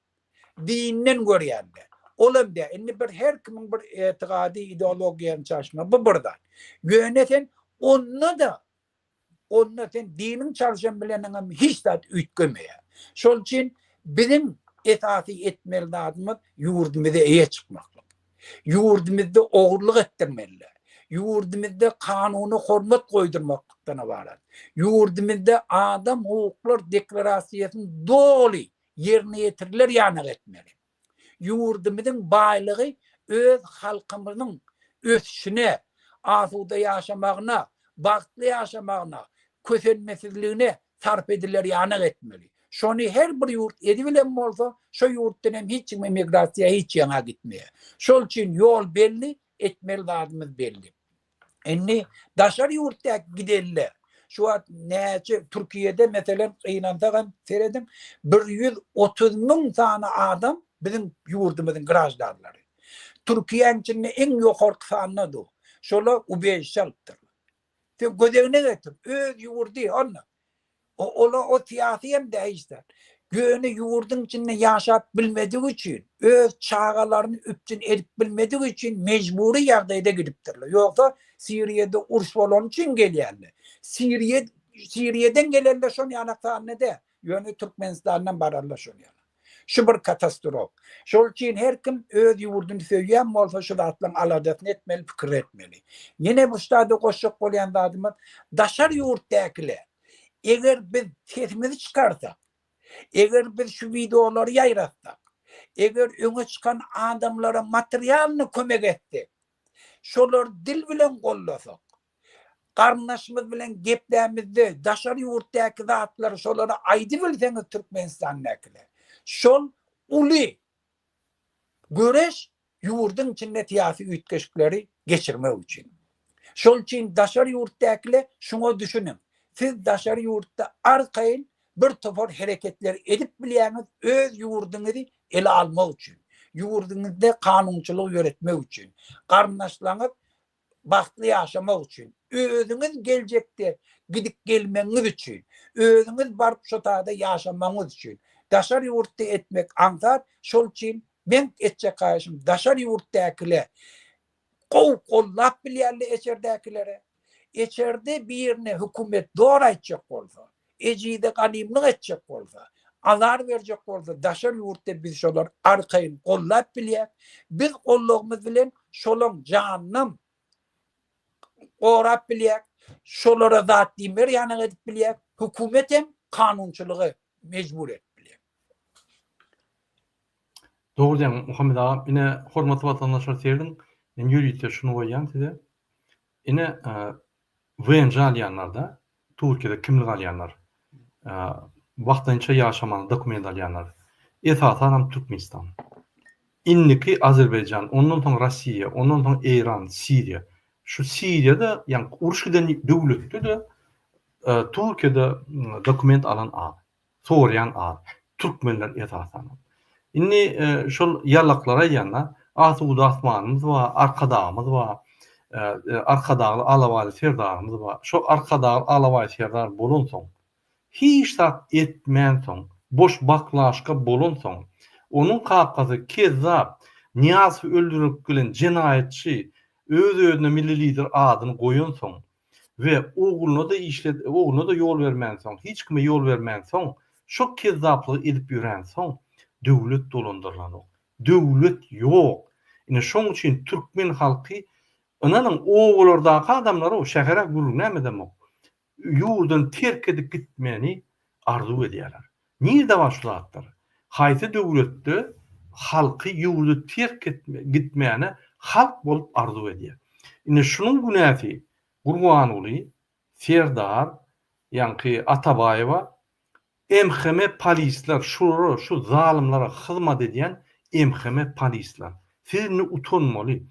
Speaker 2: Dinden görýände. Olam däl. Indi bir her kimiň bir etigady, ideologiýany çaşma. Bu bir zat. Ýöne sen Onda-da onda sen diniň çalşan bileniňem hiç zat üýtgemeýär. Şol üçin biziň esasy etmeli zadymyz ýurdumyza eýe çykmaklyk. Ýurdumyzda ogurlyk etdirmeliler. Ýurdumyzda kanuna hormat goýdurmaklykdan ybarat. Ýurdumyzda adam hukuklar deklarasiýasyny doly ýerine ýetiriler ýanak etmeli. Ýurdumyzyň baýlygy öz halkymyzyň ösüşine, asuda ýaşamagyna, bagtly ýaşamagyna, kösenmesizligine sarp ediler ýanak etmeli. Şony her bir ýurt edibilen bolsa, şo ýurtdan hem hiç kim emigrasiýa hiç ýaňa gitmeýär. Şol üçin ýol belli, etmeli zadymyz belli. Indi daşary ýurtdaky gidenler, şu wagt näçe Türkiýede meselem gynansak hem serediň, 130 mün sany adam biziň ýurdumyzyň graždanlary. Türkiýäniň içinde iň ýokarky sanda du. Şolar ubežişe alypdyrlar. Sen göz öňüne getir, öz ýurdy onda. Ola o syýasy hem däl hiç zat. Ýöne ýurduň içinde ýaşap bilmedigi üçin, öz çagalaryny üpjün edip bilmedigi üçin mejbury ýagdaýda gidipdirler. Ýogsa Siriýada uruş bolany üçin gelýärler. Siriýa Siriýadan gelenler şon ýanak sanda däl. Ýöne Türkmenistandan bararlar şon ýanak. Şu bir katastrof. Şol üçin her kim öz ýurduny söýýän bolsa şu zatlaryň aladasyny etmeli, pikir etmeli. Ýene bu ştada goşjak bolýan zadymyz daşary ýurtdakylar eger biz sesimizi çykarsak, eger biz şu wideolary ýaýratsak, eger öňe çykan adamlara materialny kömek etsek, şolary dil bilen gollasak, garyndaşymyz bilen geplämizde daşary ýurtdaky zatlary şolara aýdybilseňiz Türkmenistandakylar, şol uly göreş ýurduň içinde syýasy üýtgeşikleri geçirmek üçin. Şol üçin daşary ýurtdakylar şuňa düşüniň. Siz daşary ýurtda arkaýyn bir topar hereketleri edip bilýäňiz öz ýurduňyzy ele almak üçin, ýurduňyzda kanunçylygy ýöretmek üçin. Garyndaşlaryňyz bagtly ýaşamak üçin, özüňiz geljekde gidip gelmegiňiz üçin, özüňiz baryp şo taýda ýaşamagyňyz üçin. Daşary ýurtda etmek aňsat, şol üçin meň etjek haýyşym daşary ýurtdäkile gowy gollap bilýärler eçerdäkilere. Eçerde birine hökümet zor aýtjak bolsa, ejize ganymlyk etjek bolsa, azar berjek bolsa daşary ýurtda biz şolary arkaýyn gollap bilýäs. Biz gollagymyz bilen şolaň janynam gorap bilýäs. Şolara zat diýmer ýanak edip bilýäs. Hökümet hem kanunçylygy mejbur edip bilýär.
Speaker 1: Dogry diýýäň Muhammet aga. Ine hormatly watandaşlar serediň. Men ýörite şuny goýýan size. Ine WNJ alýanlarda, Türkiýede kimlik alýanlar, wagtlaýynça ýaşamaly dokument alýanlar, esasanam Türkmenistan. Indiki Azerbaýjan, ondan soň Rossiýa, ondan soň Eýran, Siriýa. Şu Siriýada, ýagny uruş giden döwletde-de Türkiýede dokument alan az. Soraýan az. Türkmenler esasanam. Indi şol ýalaklar aýdýanda, asuda asmanymyz bar, Arkadagymyz bar, Arkadagly Alabaýly Serdarymyz bar. Şo Arkadagly Alabaý Serdar bolansoň, hiç zat etmänsoň, boş baklaşka bolansoň, onuň kakasy kezzap, Nyýazowy öldürip gelen jenaýatçy, öz-özüne milli lider adyny goýansoň, we ogluna-da işlet ogluna-da ýol bermänsoň, hiç kime ýol bermänsoň, şo kezzaplygy edip ýöränsoň, döwlet dolandyrylanok. Döwlet ýok. Ine şoň üçin türkmen halky ynanyň obalardaky adamlar-ow, şähere gürrüňem edemok, ýurduny terk edip gitmeni arzuw edýärler. Nirde bar şu zatlar? Haýsy döwletde halky ýurdy terk gitmäne halk bolup arzuw edýär? Indi şunuň günäsi Gurbanguly, Serdar, ýaňky Atabaýewa, MHM polisler şulara şu zalymlara hyzmat edýän MHM polisler. Siz indi utanmaly.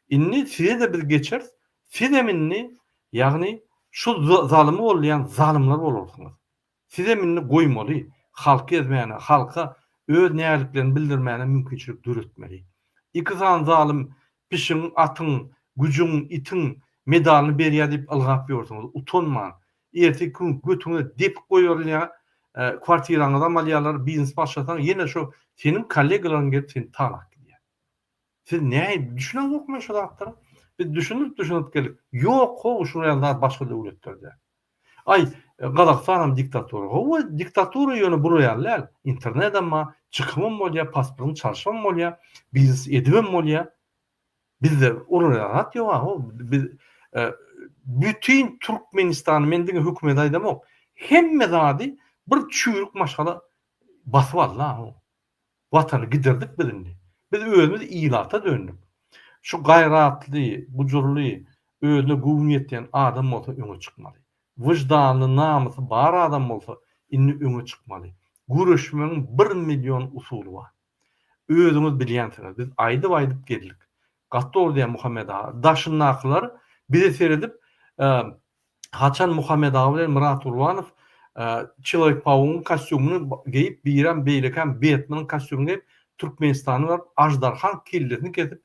Speaker 1: Indi size-de biz geçeris, sizem indi ýagny şu zalymy goldaýan zalymlar bolarsyňyz. Sizem indi goýmaly, halky ezmäne, halka öz nägiliklerini bildirmäne mümkinçilik döretmeli. Iki sany zalym pişigiň, atyň, güjügiň, itiň medalyny berýär diýip ylgap ýörsüňiz, utanman. Erteki gün götüňe depik goýberilýär, kwartiraňyzam alýarlar, biznes başlasaň ýene şo seniň kollegalaryň gelip seni talap gidýär. Siz nähili düşüneňzokmy şu zatlara? Biz düşündirip düşündirip geldik. Ýok how şular ýaly zat başga döwletlerde. Aý, Gazagystanam diktatura. Hawa, diktatura ýöne bular ýaly däl. Internetem bar, çykybam bolýar, pasportyňy çalşybam bolýar, biznes edibem bolýar. Bizde olar ýaly zat ýok how. Biz bütin Türkmenistany, men diňe hökümeti aýdamok, hemme zady bir çüýrük maşgala basyp aldy how. Watany gidirdik biz indi. Biz özümiz ilata döndük. Şu gaýratly, gujurly, özüne göwni ýetýän adam bolsa öňe çykmaly. Wyždanly, namysy bar adam bolsa indi öňe çykmaly. Göreşmegiň bir million usuly bar. Özüňiz bilýänsiňiz, biz aýdyp-aýdyp geldik. Gaty dogry diýýär Muhammet aga. Daşyndakylar bize seredip, haçan Muhammet aga bilen Myrat Gurbanow Çelowek Paugyň kostýumyny geýip, birem beýlekäm Betmeniň kostýumyny geýip, Türkmenistana baryp, aždarhaň kellesini kesip,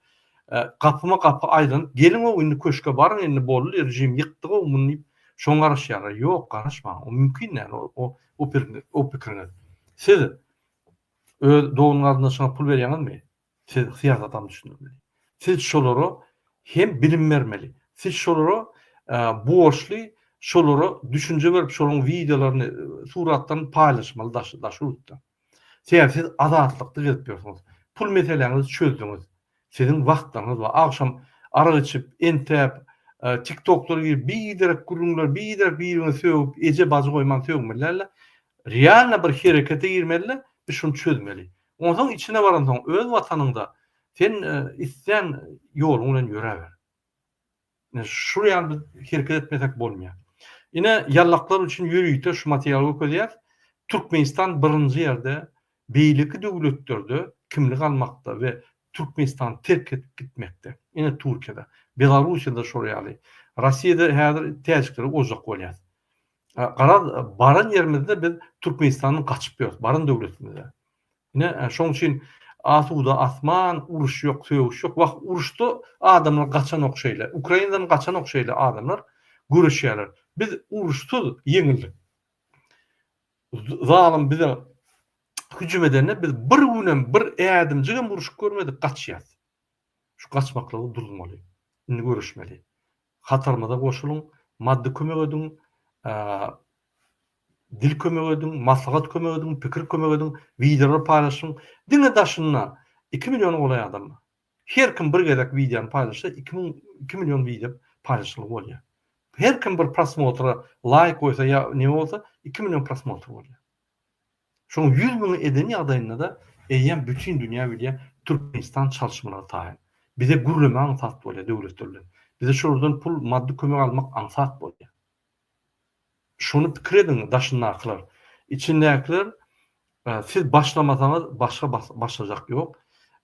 Speaker 1: gapyma gapy aýlanyp, geliň-ow indi köşge baryň indi boldy, režim ýykdyg-ow muny diýip, şoňa garaşýarlar. Ýok, garaşmaň, o mümkin däl o pikiriňiz. Siz öz dogan-garyndaşyňa pul berýäňizmi? Siz syýasatam düşündirmeli. Siz şolara hem bilim bermeli. Siz şolara borçly şolara düşünje berip şolaryň wideolaryny, suratlaryny paýlaşmaly daş daşary ýurtda. Sebäbi siz azatlykda gezip ýörsüňiz. Pul meseläňizi çözdüňiz. Siziň wagtlaryňyz bar. Agşam arak içip, entäp, TikToklara girip biderek gürrüňler, biderek bir-biriňi sögüp, eje-bajy goýman sögmeli dälde. Realno bir herekete girmelide, biz şuny çözmeli. Onsoň içine baransoň öz watanyňda sen islän ýoluň bilen ýöräber. Ine şul ýaly biz hereket etmesek bolmaýar. Ine ýallaklar üçin ýörite şu materialy görkezýäs. Türkmenistan birinji ýerde beýleki döwletlerde kimlik almakda we Türkmenistany terk edip gitmekde. Ine Türkiýede, Belarussiýada şol ýaly. Rossiýada häzir täjikleri ozjak bolýas. Garaz, baran ýerimizde biz Türkmenistandan gaçyp ýörüs, baran döwletimizde. Ine, şoň üçin asuda asman, uruş ýok, sögüş ýok. Wah, uruşda adamlar gaçanok şeýle. Ukrainadan gaçanok şeýle adamlar göreşýärler. Biz uruşsyz ýeňildik. Zalym bize hüjüm edende biz bir günem, bir ädimjigem uruşyp görmedik, gaçýas. Şu gaçmaklygy duruzmaly. Indi göreşmeli. Hatarymyza goşulyň, maddy kömek ediň, dil kömek ediň, maslahat kömek ediň, pikir kömek ediň, wideolar paýlaşyň. Diňe daşynda iki milliona golaý adam bar. Her kim bir gezek wideony paýlaşsa, 2000, 2 million wideo paýlaşylgy bolýar. Her kim bir prosmotra laýk goýsa ýa neme bolsa, 2 million prosmotr bolýar. Şoň 100 müňi eden ýagdaýynda-da eýýäm bütin dünýä bilýär, Türkmenistan çalyşmalara taýyn. Bize gürleme aňsat bolýar döwletler bilen. Bize şolardan pul, maddy kömek almak aňsat bolýar. Şony pikir ediň daşyndakylar. Içindäkiler siz başlamasaňyz başga başlajak ýok.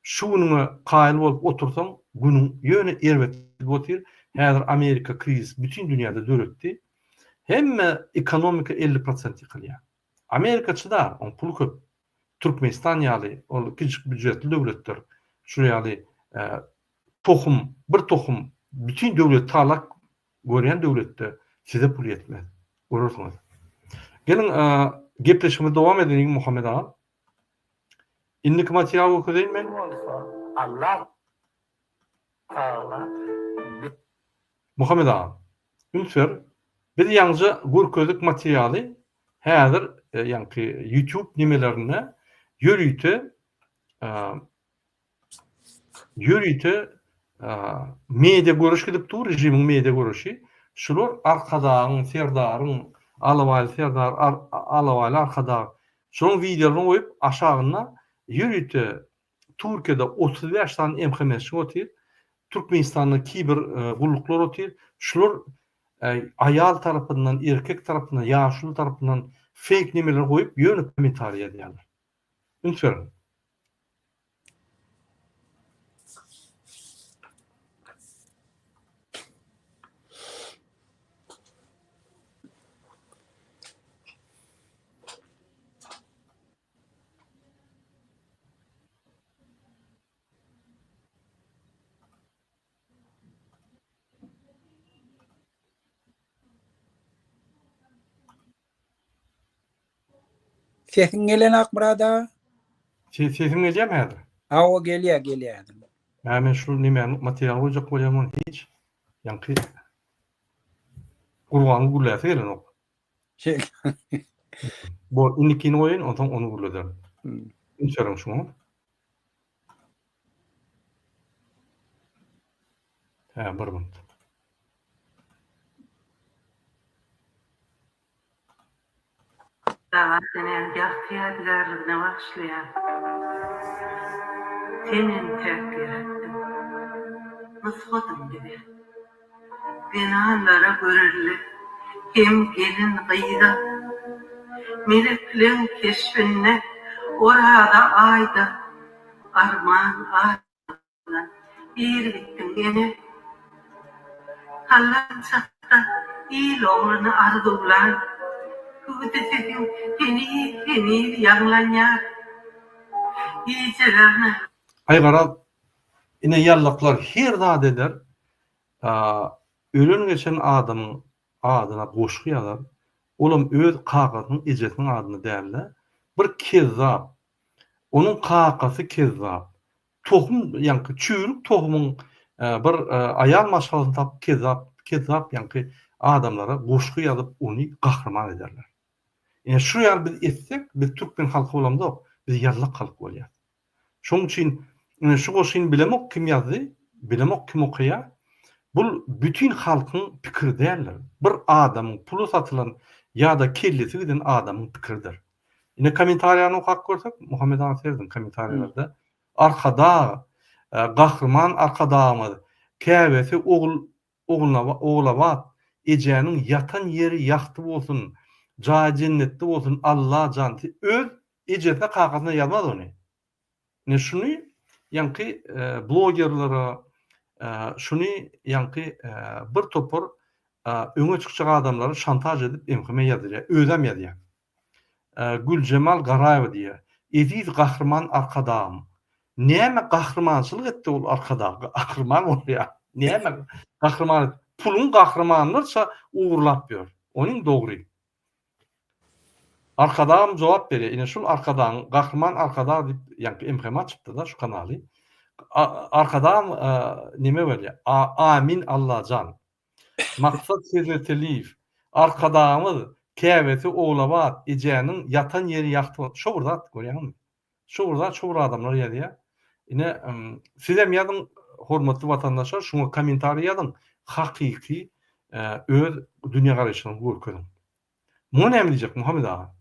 Speaker 1: Şu günüňe kaýyl bolup otursaň günüň ýöne erbet gidip otyr. Häzir Amerika krizis bütin dünýäde döretdi. Hemme ekonomika 50 prosent ýykylýar. Amerika çydar, oň puly köp. Türkmenistan ýaly ol kiçijik býujetli döwletler şul ýaly tohum bir tohum bütin döwleti talap görýän döwletde size pul ýetmez. Görersiňiz. Geliň gepleşigimizi dowam edeliň Muhammet aga. Indiki materialy görkezeýin men.
Speaker 5: Bolsa Allah Tagala
Speaker 1: Muhammet aga, üns ber, biz ýaňja görkezdik materialy häzir ýaňky YouTube nemelerinde ýörite ýörite media göreş gidip dur, režimiň media göreşi. Şular Arkadagyň, Serdaryň, Alabaýly Serdar, Alabaýly Arkadag şolaryň wideolaryny goýup aşagynda ýörite Türkiýede 35 sany MHM-çi otyr, Türkmenistanda kiber gulluklar otyr. Şular aýal tarapyndan, erkek tarapyndan, ýaşuly tarapyndan feýk nemeler goýup, ýöne kommentariý ýazýarlar. Üns beriň.
Speaker 2: Sesiň gelenok Myrat aga.
Speaker 1: Ýaňky Gurbanguly gürläsi gelenok.
Speaker 2: Şeýle.
Speaker 1: Bor, indikini goýaýyn, onsoň ony gürlederin. Üns beriň şuňa. Hä, bir minut.
Speaker 6: Dabat enäň ýagty ýadygärligine bagyşlaýan. Sen entäk gerekdiň. Nusgadyň bize. Zenanlara görelde hem gelin-gyza. Melekleň keşbinde Oraza aýda arman Lan ir gitdiň ene. Sallançakda il ogluny arzuwlan hüwdi sesiň heniz-heniz ýaňlanýar. Gijelerine.
Speaker 1: Aý garaz, ine ýallaklar her zat eder, ölen geçen adamyň adyna goşgy ýazar, olam öz kakasynyň ejesiniň adyna dälde, bir kezzap, onuň kakasy kezzap, Tohum ýaňky çüýrük tohumyň bir aýal maşgalasyny tapyp kezzap kezzap ýaňky adamlara goşgy ýazyp ony gahryman ederler. Ine şu ýaly biz etsek biz türkmen halky bolamzok biz ýallak halk bolýas. Şoň üçin ine şu goşgyny bilemok kim ýazdy bilemok kim okaýar bul bütin halkyň pikiri däldir. Bir adamyň pula satylan ýada kellesi giden adamyň pikiridir. Ine kommentariýany okap görsek, Muhammet aga serediň kommentariýalarda. Arkadag, Gahryman Arkadagymyz, käbesi ogul Ogulabat ejäniň ýatan ýeri ýagty bolsun, jaýy jennetde bolsun Allajan öz ejesine kakasyna ýazmaz ony. Ine şuny ýaňky blogerlere şuny ýaňky bir topar öňe çykjak adamlary şantaž edip MHM ýazdyrýar. Özem ýazýar. Güljemal Garaýewa diýýär. Eziz Gahryman Arkadagym. Näme gahrymançylyk etdi ol Arkadag? Gahryman bolýar. Näme gahryman? Puluň gahrymanlarça ogurlap ýör. Onuň dogry. Arkadagam jogap berýär. Ine şul Arkadagyň Gahryman Arkadag diýip ýaňky MHM açypdy-da şu kanaly. Arkadagam neme bolýar? Amin Allajan. Maksat Hezreteliýew, Arkadagymyz käbesi Ogulabat ejäniň ýatan ýeri ýagty bolsun. Şo bir zat görýäňmi? Şo bir zat şo bir adamlar ýazýar. Ine sizem ýazyň hormatly watandaşlar şuňa kommentariý ýazyň hakyky öz dünýägaraýşyňyzy görkeziň. Muňa näme diýjek Muhammet aga?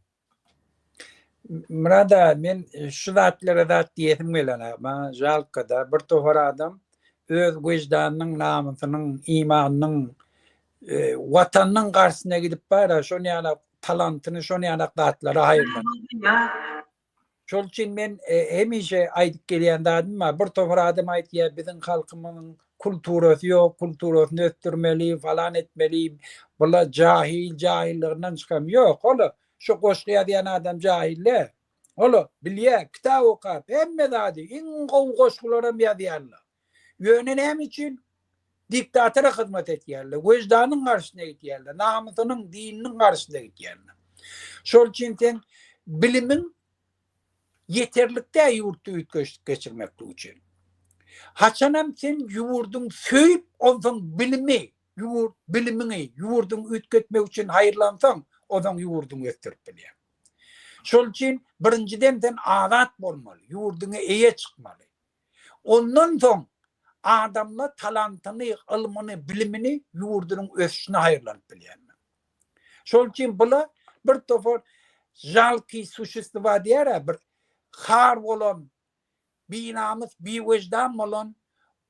Speaker 2: Myrat aga men şu zatlara zat diýesim gelenok. Maňa žalkada bir topar adam öz wyždanynyň, namysynyň, imanynyň, watanynyň garşysyna gidip bara şon ýaly talantyny şon ýaly zatlara haýyrlan. Şol üçin men hemişe aýdyp gelýän zadym bar. Bir topar adam aýtýar, biziň halkymyzyň kulturasy ýok, kulturasyny ösdürmeli, falan etmeli. Bular jahil, jahillygyndan çykan. Ýok, ol şu goşgy ýazýan adam jahil däl. Ol bilýär, kitap okap, hemme zady, iň gowy goşgularam ýazýarlar. Ýöne näme üçin? Diktatora hyzmat etýärler, wyždanyň garşysyna gidýärler, namysynyň, dininiň garşysyna gidýärler. Şol üçin sen bilimiň ýeterlik däl ýurtda üýtgeşlik geçirmeklik üçin. Haçanam sen ýurduň söýüp, onsoň bilimi, ýurt bilimiňi ýurduň üýtgetmek üçin haýyrlansaň, onsoň ýurduňy ösdürip bilýäň. Şol üçin birinjiden sen azat bolmaly, ýurduňa eýe çykmaly. Ondan soň adamlar talantyny, ylmyny, bilimini ýurdunyň ösüşine haýyrlanyp bilýärler. Şol üçin bula bir topar žalkiý suşestwa diýýär-ä, bir har bolan, binamys, biwejdan bolan,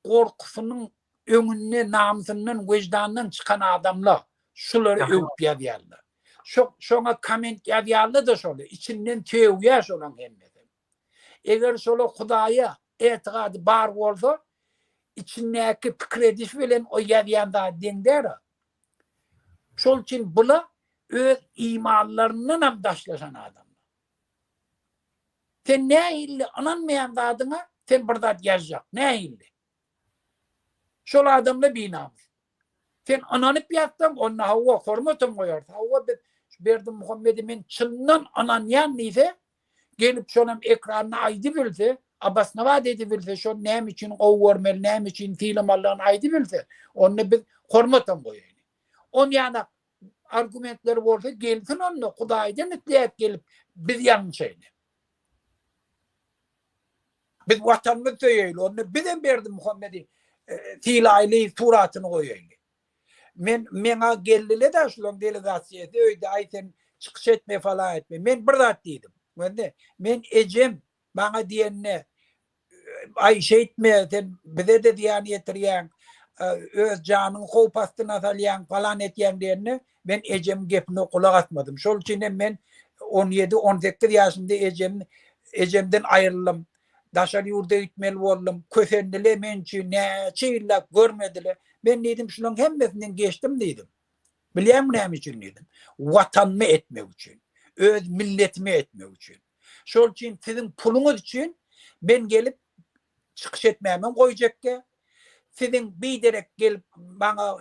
Speaker 2: gorkusynyň öňünde namysyndan, wejdandan çykan adamlar şulary öwüp ýazýarlar. Şo şoňa komment ýazýarlar-da şoly, içinden sögýär şolaň hemmesi. Eger şola Hudaýa etigady bar bolsa, içindäki pikir ediş bilen o ýazýan zady deň däl-a. Şol üçin bula öz imanlaryndan hem daşlaşan adamlar. Sen nähili ynanmaýan zadyňa sen bir zat ýazjak, nähili? Şol adamlar binamys. Sen ynanyp ýazsaň, onda hawa, hormatam goýarys. Hawa, biz Berdimuhamedi men çyndan ynanýan diýse, gelip şonam ekranda aýdybilse, obosnowat edibilse, şony näme üçin gowy görmeli, näme üçin sylamalydygyny aýdybilse, onda biz Hormatam goýaýly. On ýanak argumentleri bolsa gelsin onda Hudaýdan isläp gelip biz ýalňyşaýly. Biz watanymyzy söýeýli onda bizem Berdimuhamedi sylaýly suratyny goýaýly. Men meňa geldile-de şulaň delegasiýasy öýde aý sen çykyş etme falan etme. Men bir zat diýdim. Göndi. Men ejem maňa diýende aý şeýtme sen bize-de zyýan ýetirýäň, öz janyňy howp astyna salýaň falan etýäň diýende men ejemiň gepine gulak asmadym. Şol üçin hem men 17, 18 ýaşymda ejem ejemden aýryldym. Daşary ýurda gitmeli boldum. Kösendile men üçin näçe ýyllap görmedile. Men diýdim şulaň hemmesinden geçdim diýdim. Bilýäňmi näme üçin diýdim. Watanymy etmek üçin. Öz milletimi etmek üçin. Şol üçin siziň puluňyz üçin men gelip çykyş etmämem goýjakka. Siziň biderek gelip maňa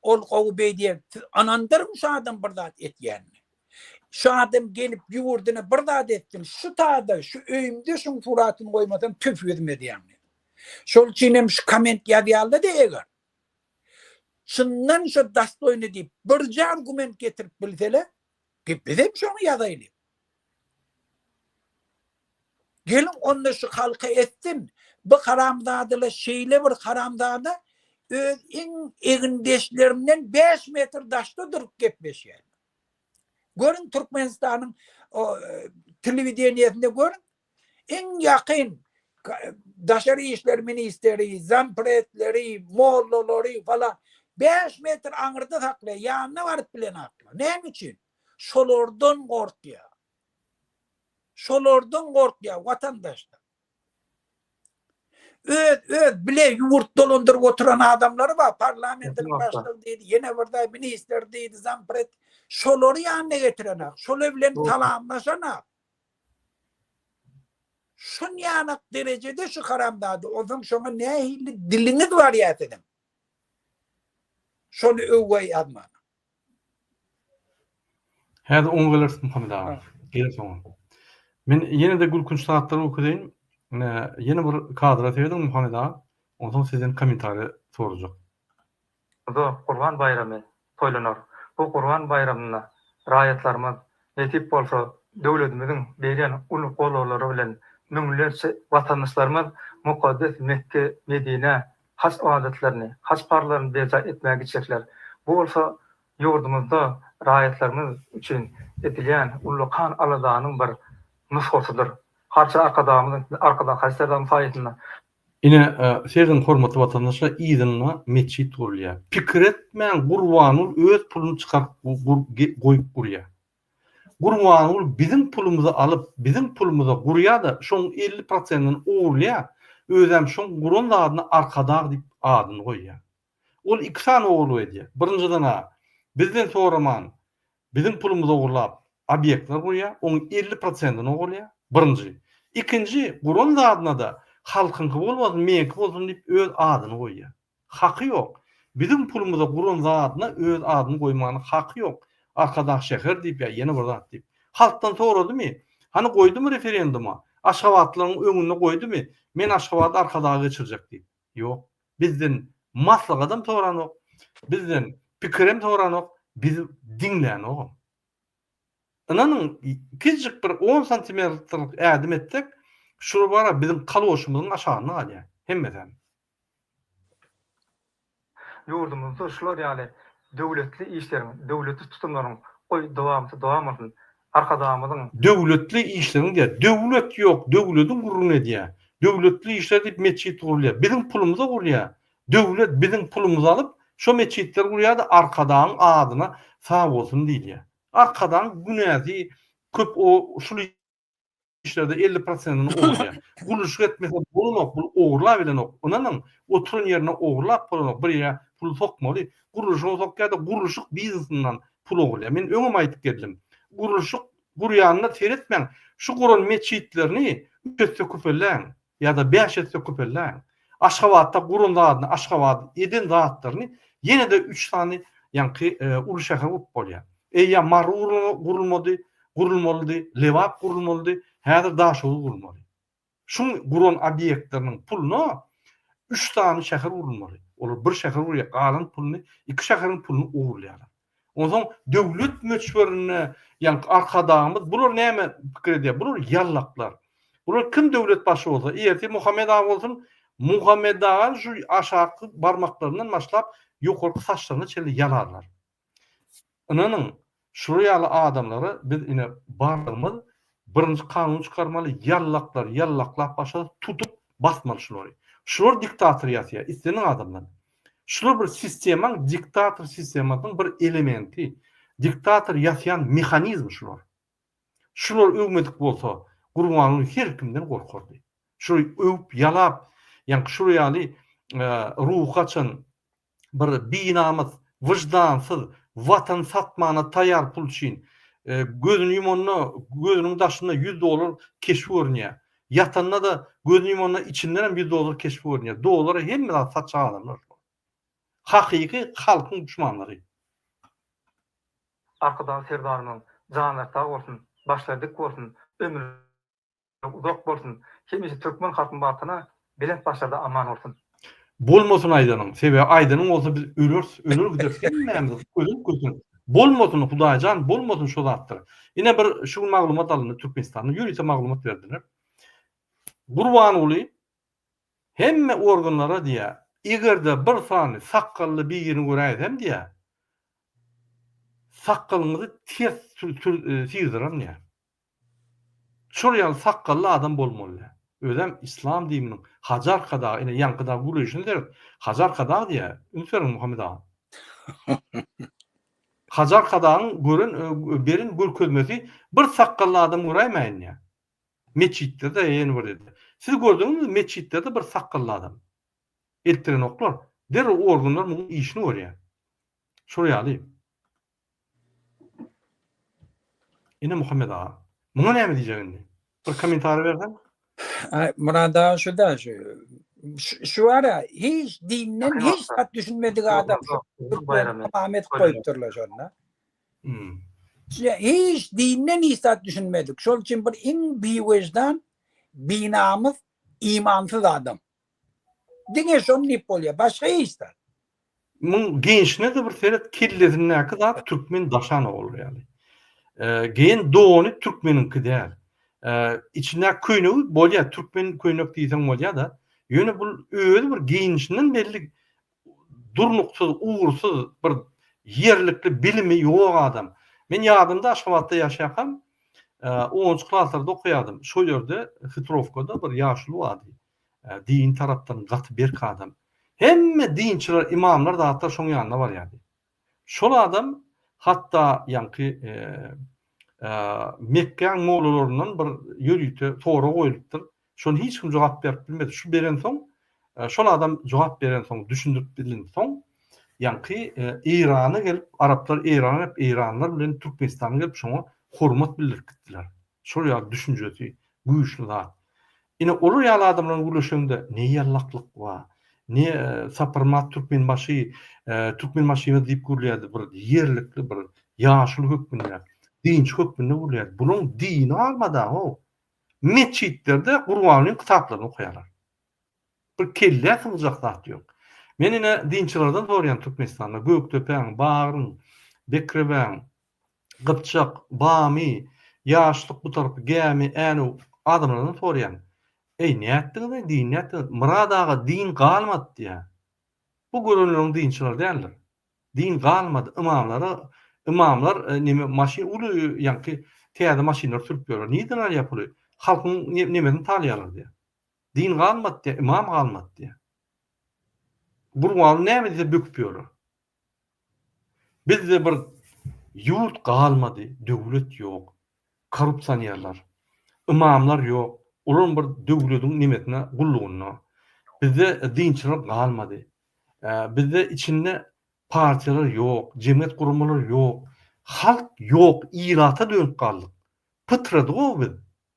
Speaker 2: ol gowy beý diýen siz ynandyryň şu adam bir zat etýänini. Şu adam gelip ýurduna bir zat etsin, şu tada, şu öýümde şuň suratyny goýmasam tüf ýüzüme diýýän. Şol üçin hem şu komment ýazýarlar-da eger. Çyndan şu dastoýny diýip birje argument getirip bilseler, bizem şony ýazaýly. Geliň onda şu halka etsin. Bu haramzadalar şeýle bir haramzada öz iň egindeşlerinden 5 metr daşda durup gepleşýär. Görüň Türkmenistanyň telewideniýesinde görüň. Iň ýakyn daşary işler ministeri, zampredleri, mollalary falan 5 metr aňyrda saklaýar, ýanyna baryp bilenaklar. Näme üçin? Şolardan gorkýar. Şolardan gorkýar watandaşlar. Öz öz bile ýurt dolandyryp oturan adamlary bar. Parlamentiniň başlygy diýdi, ýene bir zat ministr diýdi, zampred. Şolary ýanyna getirenak. Şolar bilen salamlaşanak. Şunýanak derejede şu haramzada. Onsoň şoňa nähili diliňiz barýar siziň? Şony öwgä ýazmana.
Speaker 1: Häzir oňa geleris Muhammet aga. Geleris oňa. Men ýene-de gülkünç zatlary görkezeýin. Ýene bir kadra serediň Muhammet aga. Onsoň sizden kommentariýa sorajak.
Speaker 7: Da Gurban baýramy toýlanar. Bu Gurban baýramynda raýatlarymyz, nesip bolsa, döwletimiziň berýän uly gollawlary bilen müňlerçe watandaşlarymyz mukaddes Mekge, Medinä haj ybadatlaryny, haj parzlaryny berjaý etmäge gitjekler. Bu bolsa ýurdumyzda raýatlarymyz üçin edilýän ullakan aladanyň bir nusgasydyr. Harça Arkadagymyzyň, Arkadag Hajy Serdarymyzyň saýasynda
Speaker 1: Ine, serediň hormatly watandaşlar, yzynda metjit gurulýar. Pikir etmäň Gurbanguly öz puluny çykaryp goýup gurýar. Gurbanguly biziň pulumyzy alyp, biziň pulumyza gurýar-da, şoň 50 prosentini ogurlaýar, özem şoň guran zadyna Arkadag diýip adyny goýýar. Ol iki sany ogurlyk edýär. Birinjiden-ä, bizden soraman, biziň pulumyzy ogurlap, obýektler gurýar, oň 50 prosentini ogurlaýar, birinji. Ikinji, guran zadyna-da halkyňky bolmasyn, meňki bolsun diýip öz adyny goýýar. Haky ýok. Biziň pulumyza guran zadyna öz adyny goýmana haky ýok. Arkadag şäher diýip ýa ýene bir zat diýip. Halkdan soradymy? Hany goýdumy referenduma? Aşgabatlylaryň öňünde goýdumy? Men Aşgabady Arkadaga geçirjek diýip. Ýok. Bizden maslahatam soranok. Bizden pikirem soranok. Bizi diňlänogam. Ynanyň, kiçijik bir on santimetrlik ädim etsek, şular bara biziň kaloşymyzyň aşagynda galýar. Hemmesem.
Speaker 7: Ýurdumyzda şular ýaly döwletli işleriň, döwletli tutumlaryň goý dowamaty dowam bolsun! Arkadagymyzyň.
Speaker 1: Döwletli işleriň diýýär. Döwlet ýok, döwlediň gürrüňini edýär. Döwletli işler diýip metjit gurulýar. Biziň pulumyza gurulýar. Döwlet biziň pulumyzy alyp, şo metjitleri gurýar-da Arkadagyň adyna sag bolsun diýilýär. Arkadagyň günäsi köp o şul işlerde 50 prosentini ogurlaýar. Gurluşyk etmese bolanok, bul ogurlap bilenok. Ynanyň, oturan ýerinde ogurlap bolanok, bir ýere pul sokmaly. Gurluşyga sokýar-da, gurluşyk biznesinden pul ogurlaýar. Men öňem aýdyp geldim. Gurluşyk gurýanyna seretmäň, şu guran metjitlerini üç esse köpelläň ýa-da bäş esse köpelläň. Aşgabatda guran zadyny, Aşgabat eden zatlaryny ýene-de üç sany ýaňky uly şäher gurup bolýar. Eýýäm Mary gurulmady, gurulmalydy, Lebap gurulmalydy, häzir Daşoguz gurulmaly. Şuň guran obýektleriniň puluna. Üç sany şäher gurulmaly. Olar bir şäher gurýar, galan puluny iki şäheriň puluny ogurlaýarlar. Onsoň döwlet möçberinde ýaňky Arkadagymyz bular näme pikir edýär? Bular ýallaklar. Bular kim döwlet başy bolsa, ertir Muhammet aga bolsun, Muhammet agany şu aşaky barmaklaryndan başlap ýokarky saçlaryna çenli ýalarlar. Ynanyň, şular ýaly adamlara biz ine barlygymyz birinji kanun çykarmaly, ýallaklar ýallaklap başlasa tutup basmaly şulary. Şular diktator ýasýar islendik adamdan. Şular bir sistemaň diktator sistemasynyň bir elementi, diktator ýasýan mehanizm şular. Şular öwmedik bolsa Gurbanguly her kimden gorkardy. Şular öwüp ýalap ýaňky şular ýaly ruhy gaçan bir binamys, wyždansyz, watany satmana taýar pul üçin, gözüni ýumanda gözüniň daşynda ýüz dollar keşbi görünýär. Ýatanda-da gözüni ýumanda içindenem ýüz dollar keşbi görünýär. Dollara hemme zat satjak adamlar şular. Hakyky halkyň duşmanlary.
Speaker 7: Arkadag Serdarymyzyň janlary sag bolsun, başlary dik bolsun, ömürleri uzak bolsun, hemişe türkmen halkynyň bagtyna belent başlarda aman bolsun.
Speaker 1: Bolmasyn aýdanyň, sebäbi aýdanyň bolsa biz öleris, öler gideris hemmämiz gözüň gözüň. Bolmasyn Hudaýjan bolmasyn şo zatlar. Ine bir şu gün maglumat alyndy Türkmenistanda ýörite maglumat berdiler. Gurbanguly hemme organlara diýýär, egerde bir sany sakgally birini göräýsem diýýär, sakgalyňyzy ters syrdyraryn diýýär. Şol ýaly sakgally adam bolmaly däl. Özem islam dininiň Hajy Arkadag ine ýaňky dagy gürleýşini seret. Hajy Arkadag diýýär. Üns beriň Muhammet aga. Hajy Arkadagyň gören beren görkezmesi bir sakgally adam göräýmäýin diýýär. Metjitlerde ýene bir ýerde. Siz gördüňizmi metjitlerde bir sakgally adam? Eltdirenoklar. Derrew organlar munuň işini görýär. Şol ýaly. Ine Muhammet aga. Muňa näme diýjek indi? Bir kommentariý berseň.
Speaker 2: Ay Murad aga şu da şu. Şu ara hiç dinden hiç zat düşünmedik adam. Ahmet koýupdyrlar şonda.
Speaker 1: Hmm.
Speaker 2: Hiç dinden hiç zat düşünmedik. Şol üçin bir iň biwejdan, binamys, imansyz adam. Diňe şony diýip bolýar. Başga hiç zat.
Speaker 1: Muň geýnişine-de bir seret, kellesindäki zat türkmen daşan ogly ýaly. Geýen dony türkmeniňki däl. Içindäki köýnegi bolýar, türkmen köýnek diýseň bolýar-da. Ýöne bul özi bir geýnişinden belli durnuksyz, ugursyz, bir ýerlikli bilimi ýok adam. Men ýadymda Aşgabatda ýaşaýarkam, onunjy klaslarda okaýardym. Şol ýerde Hitrowkada bir ýaşuly bardy. Din tarapdan gaty berk adam. Hemme dinçiler, imamlar zatlar şoň ýanyna barýardy. Şol adam hatda ýaňky Mekgäň mollalaryndan bir ýörite sorag goýlupdyr. Şony hiç kim jogap berip bilmedi. Şu berensoň, şol adam jogap berensoň, düşündirip bilensoň, ýaňky Eýrana gelip, araplar Eýrana gelip, eýranlar bilen Türkmenistana gelip şoňa hormat bildirip gitdiler. Şol ýaly düşünjesi güýçli zat. Ine olar ýaly adamlar bilen gürleşeňde ne ýallaklyk bar, ne Saparmyrat Türkmenbaşy, Türkmenbaşymyz diýip gürleýärdi bir ýerlikli bir ýaşuly hökmünde, dinçi hökmünde gürleýärdi. Bulaň dini galmada-how. Metjitlerde Gurbangulyň kitaplaryny okaýarlar. Bir kellä sygjak zat ýok. Men ine dinçilerden soraýan Türkmenistanda Gökdepäň, Bagryň, Bekrebäň, Gypjak, Bamy, Ýaşlyk bu tarapy, Gämi, Änew adamlardan soraýan. Eý nätdiňiz-eý din nätdiňiz? Myrat aga din galmady diýýär. Bu görenleriň dinçileri däldir. Din galmady. Ymamlara ymamlar neme maşyn uly ýaňky täze maşynlar sürüp ýörler. Nirden alýar puly? Halkyň nemesini talaýarlar diýýär. Din galmady diýýär, ymam galmady diýýär. Gurbanguly näme diýse böküp ýörler. Bizde bir ýurt galmady, döwlet ýok. Korrupsionerler. Ymamlar ýok. Olaryň bir döwlediň nemesine gullugynda. Bizde dinçiler galmady. Bizde içinde partiýalar ýok, jemgyýet guramalary ýok. Halk ýok, ilata dönüp galdyk. Pytradyg-ow biz.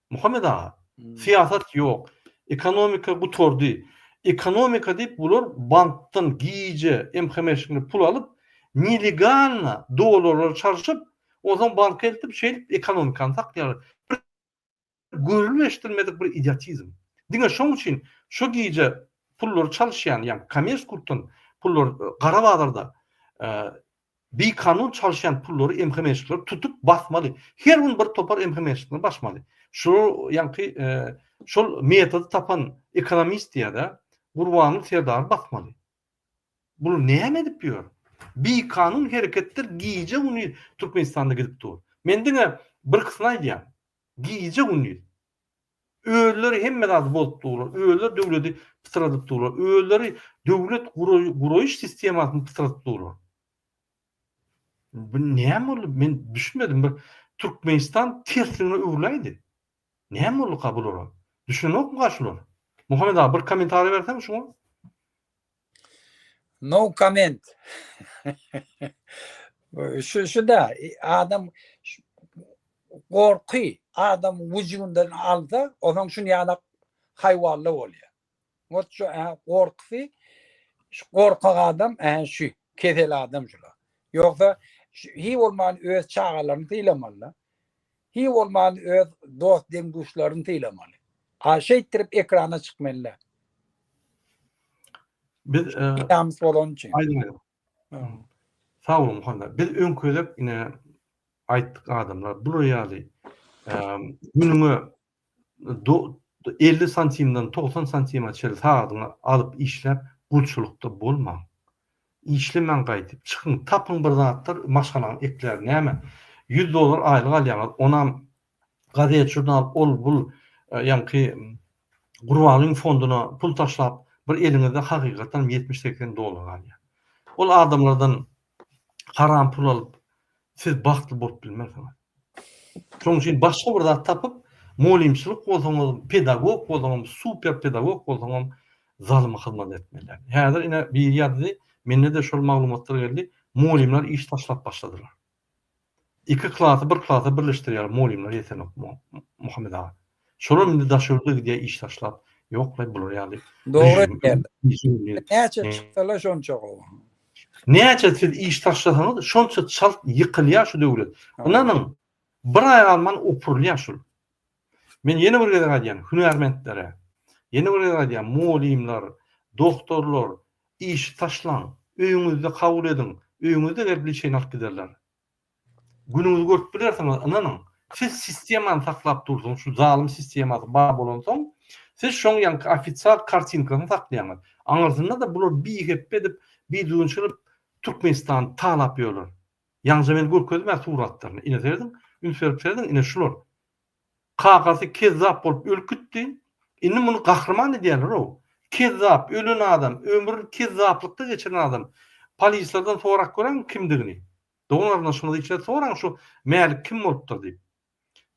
Speaker 1: Muhammet aga, syýasat ýok, ekonomika gutardy. Ekonomika diýip bular bankdan gije MHM-şikli pul alyp, nelegalno dollarlary çalşyp, onsoň banka eltip şeýdip ekonomikany saklaýarlar. Bir görülip eşidilmedik bir idiotizm. Diňe şoň üçin şu gije. pullary çalyşýan, ýagny kommersiýa puldan pullary gara bazarda bikanun çalyşýan pullary MHM-çikler tutup basmaly. Her gün bir topar MHM-çikleri basmaly. Şular ýaňky şol metody tapan ekonomist diýýär-de, Gurbanguly Serdary basmaly. Bular näme edip ýör? Bikanun hereketler gije-gündiz Türkmenistanda gidip dur. Men diňe birkisini aýdýan. Gije-gündiz. Özleri hemme zady bozup durlar. Özleri döwleti pytradyp durlar. Özleri döwlet guraýyş sistemasyny pytradyp durlar. Bu näme boldy? Men düşünmedim. Bir Türkmenistan tersligine öwrüläýdi. Näme bolduka bulara? Düşünenokmyka şular? Muhammet aga bir kommentariý berseň şuňa.
Speaker 2: No comment. Şu şu da adam gorky adam wujudyndan alsa, ondan şun ýaly haýwanly bolýar. Ot şu gorkusy şu gorkak adam ä şu kesel adam şular. Ýogsa hi bolman öz çagalaryny sylamaly. Hi bolman öz dost deň-duşlaryny sylamaly. A şeýtdirip ekrana çykmaly.
Speaker 1: Biz
Speaker 2: namys bolany üçin.
Speaker 1: Aýdyň. Sag boluň Muhammet. Biz öňki gezek ine aýtdyk adamlar bular ýaly günüňe 50 santimden 90 santime çenli sagadyňy alyp işläp gulçulykda bolmaň. Işlemäň gaýdyp çykyň tapyň bir zatlar maşgalaňy eklär näme 100 dollar aýlyk alýaňyz onam gazet žurnal ol bul ýaňky Gurbanlyň fonduna pul taşlap bir eliňizde hakykatdan 70-80 dollar galýar. Ol adamlardan haram pul alyp siz bagtly bolup bilmersiňiz. Şonuň üçin başga bir zat tapyp mugallymçylyk bolsaňyz, pedagog bolsaňyz, super pedagog bolsaňam zalyma hyzmat etmeli. Häzir ine biri ýazdy, mende-de şol maglumatlar geldi, mugallymlar iş taşlap başladylar. Iki klasy bir klasa birleşdirýär mugallymlar ýetenok Muhammet aga. Şolar indi daş ýurda gidýär iş taşlap. Ýoklaý bular ýaly.
Speaker 2: Dogry etýärler. Näçe çyksalar şonça gowy.
Speaker 1: Näçe siz iş taşlasaňyz şonça çalt ýykylýar şu döwlet. Ynanyň bir aý galman opurylýar şul. Men ýene bir gezek aýdýan hünärmentlere, ýene bir gezek aýdýan mugallymlar, doktorlar işi taşlaň, öýüňizde kabul ediň, öýüňizde gelip liçeýni alyp giderler. Günüňizi görüp bilersiňiz, ynanyň. Siz sistemany saklap dursuňyz, şu zalym sistemasy bar bolansoň, siz şoň ýaňky ofisial kartinkasyny saklaýaňyz. Aňyrsynda-da bular bihepbe edip, bidüzgünçilik Türkmenistany talap ýörler. Ýaňja men görkezdim-ä suratlaryny. Ine serediň, üns berip serediň, ine şular. Kakasy kezzap bolup ölüp gitdi. Indi muny gahryman edýärler-ow. Kezzap, ölen adam, ömrüni kezzaplykda geçiren adam. Polislerden sorap göräýiň kimdigini. Dogan-garyndaşyňyzy içeri soraň şu Mälik kim bolupdyr diýip.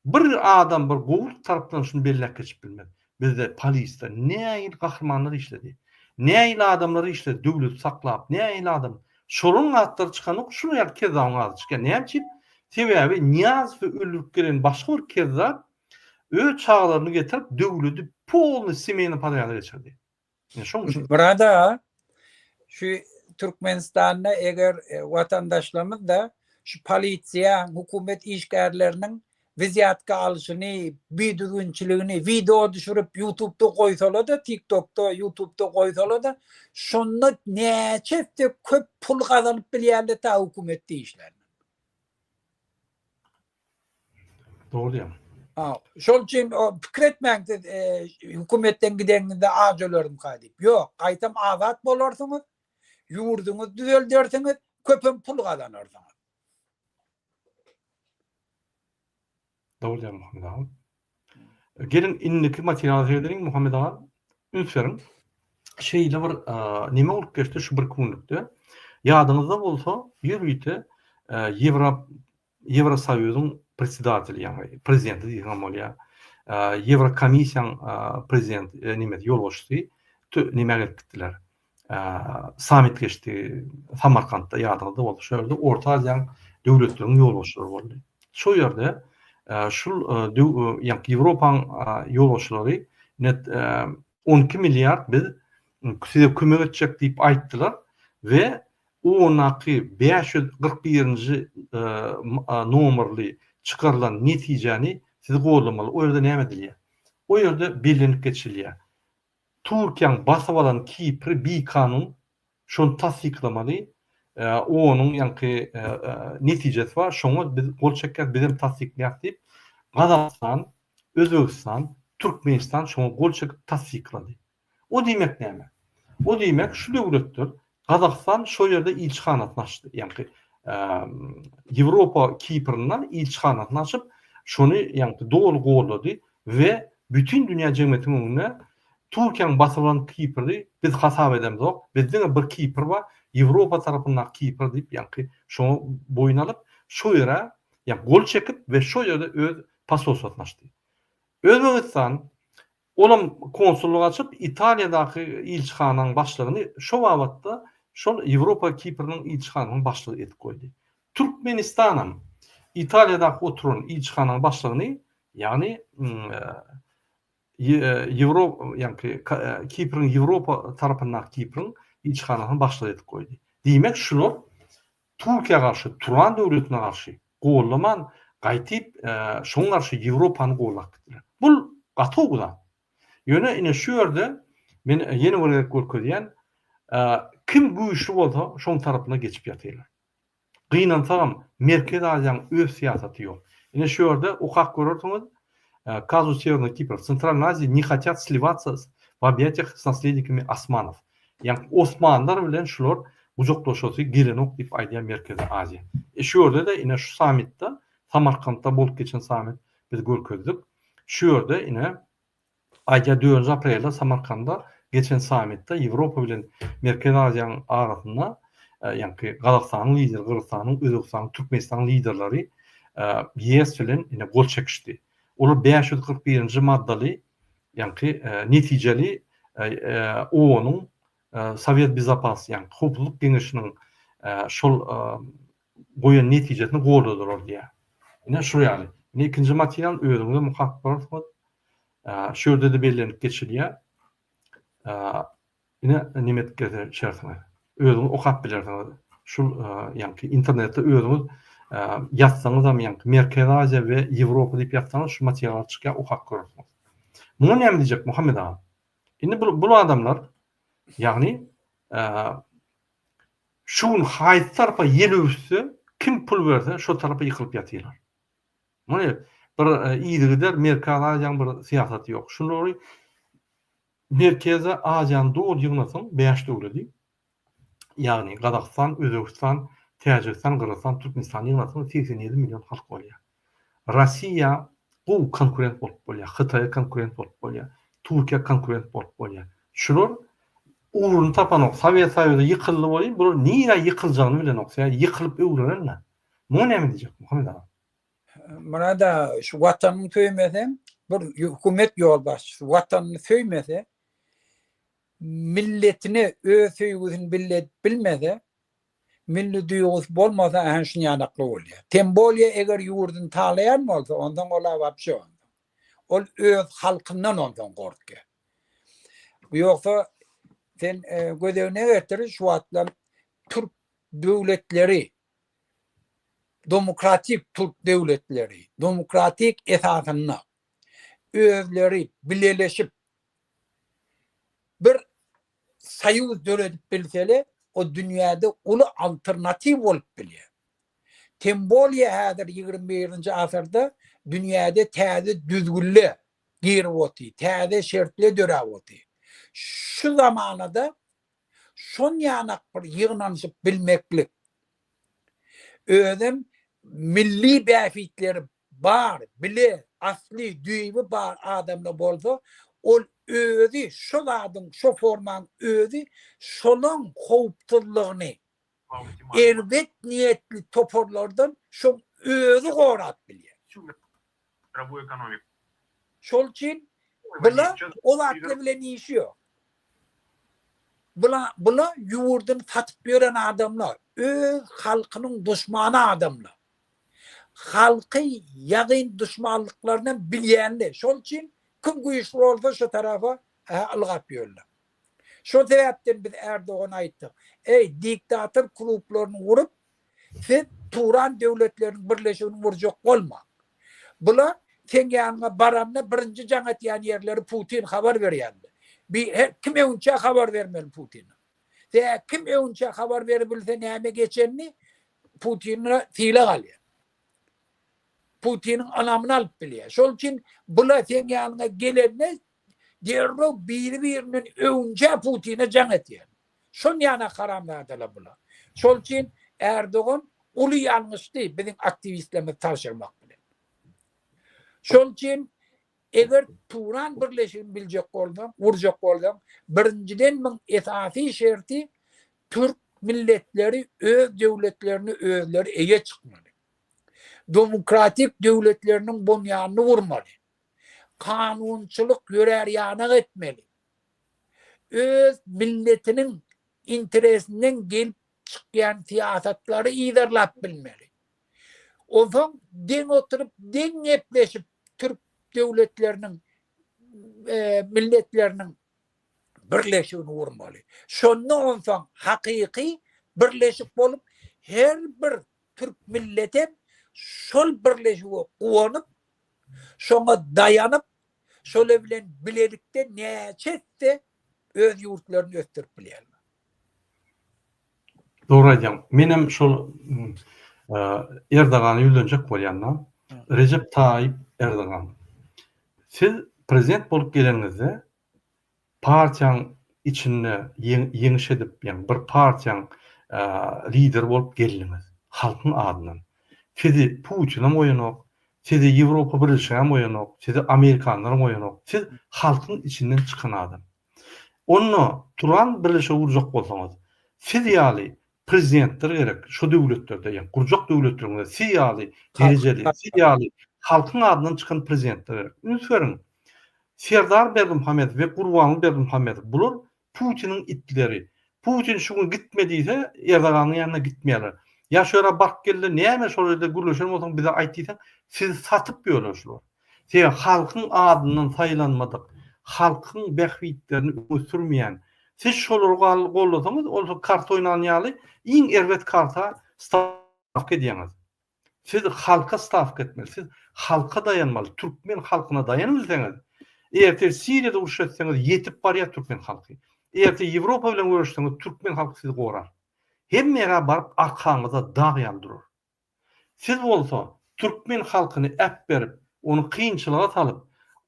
Speaker 1: Bir adam bir gowulyk tarapdan şuny belläp geçip bilmez. Bizde polisde nähili gahrymanlar işledi. Nähili adamlar işledi döwleti saklap, nähili adam. Şolaryň atlary çykanok, şular ýaly kezzabyň ady çykýar. Näme üçin? Sebäbi Nyýazowy öldürip gelen başga bir kezzap öz çagalaryny getirip döwleti polny semeýny podrýada geçirdi. Ine şoň üçin.
Speaker 2: Burada şu Türkmenistanda eger watandaşlarymyz da şu polisiýa, hökümet işgärleriniň wzýatka alşyny, bidüzgünçiligini wideo düşürip ýutubda goýsalar-da, tiktokda, ýutubda goýsalar-da, şonda näçe esse köp pul gazanyp bilýärler ta hökümetde işlänler.
Speaker 1: Dogry diýýäň.
Speaker 2: Ha, şol üçin o pikir etmäň siz e, hökümetden gideniňizde aç ölerimka diýip. Ýok, gaýtam azat bolarsyňyz, ýurduňyzy düzeldersiňiz, köpem pul gazanarsyňyz.
Speaker 1: Dogry diýýäň Muhammet aga. Geliň indiki materiala seredeliň Muhammet aga. Üns beriň. Şeýle bir neme bolup geçdi şu bir günlükde. Ýadyňyzda bolsa ýörite Ýewro Ýewrosoýuzyň predsedateli ýagny prezidenti diýseňem bolýar. Ýewrokomissiýaň prezident nemesi ýolbaşçysy nämä gelip gitdiler. Sammit geçdi Samarkantda ýadyňyzda bolsa şo ýerde Orta Aziýanyň döwletleriniň ýolbaşçylary boldy. Şo ýerde şul ýagny Ýewropaň ýolbaşçylary net 12 milliard biz size kömek etjek diýip aýtdylar we ondaky 541-nji nomerli çykarylan netijäni siz goldamaly. O ýerde näme edilýär? O ýerde bellenip geçilýär. Türkiýäň basyp alan Kipri bikanun, şony tassyklamaly, onuň ýaňky netijesi bar, şoňa biz gol çekýäs, bizem tassyklaýas diýip, Gazagystan, Özbegistan, Türkmenistan şoňa gol çekip tassyklady. O diýmek näme? O diýmek şu döwletler Gazagystan şo ýerde ilçihanasyny açdy. Ýaňky Ýewropa Kiprinde ilçihanasyny açyp, şony ýaňky doly goldady we bütin dünýä jemgyýetiniň öňünde Türkiýäniň basyp alan Kipri biz hasap edemzok, biz diňe bir Kipr bar, Ýewropa tarapyndaky Kipr diýip ýaňky şoňa boýun alyp, şo ýere ýa gol çekip we şo ýerde öz posolstwasyny açdy. Özbegistan Olam konsullyk açyp, Italiýadaky ilçihanaň başlygyny şo babatda şol Ýewropa Kipriniň ilçihanasynyň başlygy edip goýdy. Türkmenistanam Italiýadaky oturan ilçihanaň başlygyny, ýagny Ýewro, ýaňky Kipriň Ýewropa tarapyndaky Kipriň ilçihanasynyň başlygy edip goýdy. Diýmek, şular Türkiýä garşy, Turan döwletine garşy gollaman, gaýtyp şoň garşy Ýewropany gollap gitdiler. Bul gaty gowy zat. Ýöne ine şu ýerde men ýene bir gezek görkezýän, kim güýçli bolsa şoň tarapyna geçip ýatyrlar. Gynansagam Merkezi Aziýanyň öz syýasaty ýok. Ine şu ýerde okap görersiňiz, Kazus Sewernoý Kipr, w Centralnoý Aziýi ne hatýat sliwatsa w obýatiýah s naslednikami Osmanow. Ýagny osmanlar bilen şular gujaklaşasy gelenok diýip aýdýar Merkezi Aziýa. E şu ýerde-de ine şu sammitde, Samarkantda bolup geçen sammit biz görkezdik. Şu ýerde ine aýdýar dördünji aprelde Samarkanda geçen sammitde Ýewropa bilen Merkezi Aziýanyň arasynda ýaňky Gazagystanyň lideri, Gyrgyzystanyň, Özbegistanyň, Türkmenistanyň liderleri ÝES bilen ine gol çekişdi. Olar 541-nji maddaly ýaňky netijeli OON-yň Sowet Bezopasnosti, ýagny Howpsuzlyk Geňeşiniň şol goýan netijesini goldadylar diýýär. Ine şul ýaly. Ine ikinji material özüňizem okap görersiňiz. Şu ýerde-de bellenip geçilýär. Ine neme edip geçersiňiz. Özüňiz okap bilersiňiz. Şul ýaňky internetde özüňiz ýazsaňyzam ýaňky Merkezi Aziýa we Ýewropa diýip ýazsaňyz şu materiallar çykýar okap görersiňiz. Muňa näme diýjek Muhammet aga? Indi bu bul adamlar ýagny şu gün haýsy tarapa ýel öwüsse, kim pul berse şo tarapa ýykylyp ýatyrlar. Muny bir yzygider Merkezi Aziýanyň bir syýasaty ýok. Şulary Merkezi Aziýany doly ýygnasaň 5 döwledi, ýagny Gazagystan, Özbegistan, Täjigistan, Gyrgyzystan, Türkmenistany ýygnasaň 87 million halk bolýar. Rossiýa gowy konkurent bolup bolýar, Hytaýa konkurent bolup bolýar, Türkiýä konkurent bolup bolýar. Şular ugruny tapanok. Sowet Soýuzy ýykyldy welin, bular nirä ýykyljagyny bilenok. Sebäbi ýykylyp öwrenenler. Muňa näme diýjek Muhammet aga?
Speaker 2: Murada şu watanyny söýmeseň, bir hökümet ýolbaşçysy watanyny söýmese, milletine öz söýgüsini belli edip bilmese, milli duýgusy bolmasa ähä şuny ýanakly bolýar. Tem bolýa eger ýurduny talaýan bolsa, onsoň ol-a wapşe onsoň. Ol öz halkyndan onsoň gorkýar. Ýogsa sen göz öňüne getir şu wagtlar türk döwletleri demokratik türk döwletleri demokratik esasynda özleri bileleşip bir soýuz döredip bilsele o dünýäde uly alternatiw bolup bilýär. Tem bolýa häzir 21-nji asyrda dünýäde täze düzgünle girip oty, täze şertle döräp oty. Şu zamanada şon ýanak bir ýygnanyşyp bilmeklik, özem milli bähbitleri bar, bile, asly, düýbi bar adamda bolsa, ol özi şo zadyň, şo formaň özi şolaň howpsuzlygyny erbet niýetli toparlardan şoň özi gorap bilýär. Şol üçin bula o zatlar bilen işi ýok. Bula bula ýurduny satyp ýören adamlar, öz halkynyň duşmany adamlar. Halky ýagyn duşmanlyklarynam bilýänler. Şol üçin kim güýçli bolsa şo tarapa ylgap ýörler. Şol sebäpden biz Erdogana aýtdyk. Eý, diktator klublaryny gurup, siz Turan döwletleriniň birleşigini gurjak bolmaň. Bular seň ýanyňa baranda birinji jaň etýän ýerleri Putin habar berýändir. Bi her kim öňünçä habar bermeli Putine. Sebäbi kim öňünçä habar beribilse näme geçenini Putine sylag alýar. Putiniň ynamyny alyp bilýär. Şol üçin bula seň ýanyňa gelende derrew biri-birinden öňünçä Putine jaň etýär. Şon ýana haramzadalar bular. Şol üçin Erdogan uly ýalňyşdy biziň aktiwistlerimizi tabşyrmak bilen. Şol üçin eger Turan birleşigini biljek bolsaň, gurjak bolsaň, birinjiden muň esasy şerti türk milletleri öz döwletlerine özleri eýe çykmaly. Demokratik döwletleriniň bunýanyny gurmaly. Kanunçylyk ýörär ýanak etmeli. Öz milletiniň interesinden gelip çykýan syýasatlary yzarlap bilmeli. Onsoň deň oturyp, deň gepleşip türk döwletleriniň, milletleriniň birleşigini gurmaly. Şonda onsoň hakyky birleşik bolup, her bir türk milletem şol birleşige guwanyp, şoňa daýanyp, şolar bilen bilelikde näçe etse öz ýurtlaryny ösdürip bilýärler.
Speaker 1: Dogry aýdýaň. Menem şol Erdogana ýüzlenjek bolýan-da. Rejep Taýyp Erdogan. Siz prezident bolup geleniňizde partiýaň içinde ýeňiş edip, ýagny bir partiýaň lideri bolup geldiňiz. Halkyň adyndan. Sizi Putinam goýanok, sizi Ýewropa Birleşigem goýanok, sizi amerikanlaram goýanok. Siz halkyň içinden çykan adam. Onda Turan birleşigi gurjak bolsaňyz, siz ýaly prezidentler gerek şo döwletlerde, ýagny gurjak döwletleriňizde siz ýaly derejeli, siz ýaly halkyň adyndan çykan prezidentler gerek. Üns beriň, Serdar Berdimuhamedow we Gurbanguly Berdimuhamedow bular Putiniň itleri. Putin şu gün gitme diýse, Erdoganyň ýanyna gitmeýärler. Ýa şu ýere baryp gel-de näme şol ýerde gürleşen bolsaň bize aýt diýseň, sizi satyp ýörler şular. Sebäbi halkyň adyndan saýlanmadyk, halkyň bähbitlerini öňe sürmeýän, siz şolary gollasaňyz, ol karta oýnan ýaly iň erbet karta stawka edýäňiz. Siz halka stawka etmeli, siz halka daýanmaly, türkmen halkyna daýanybilseňiz, ertir Siriýada uruş etseňiz ýetip barýar türkmen halky. Ertir Ýewropa bilen göreşseňiz türkmen halky sizi gorar. Hemme ýere baryp arkaňyzda dag ýaly durar. Siz bolsa türkmen halkyny äpberip, ony kynçylyga salyp,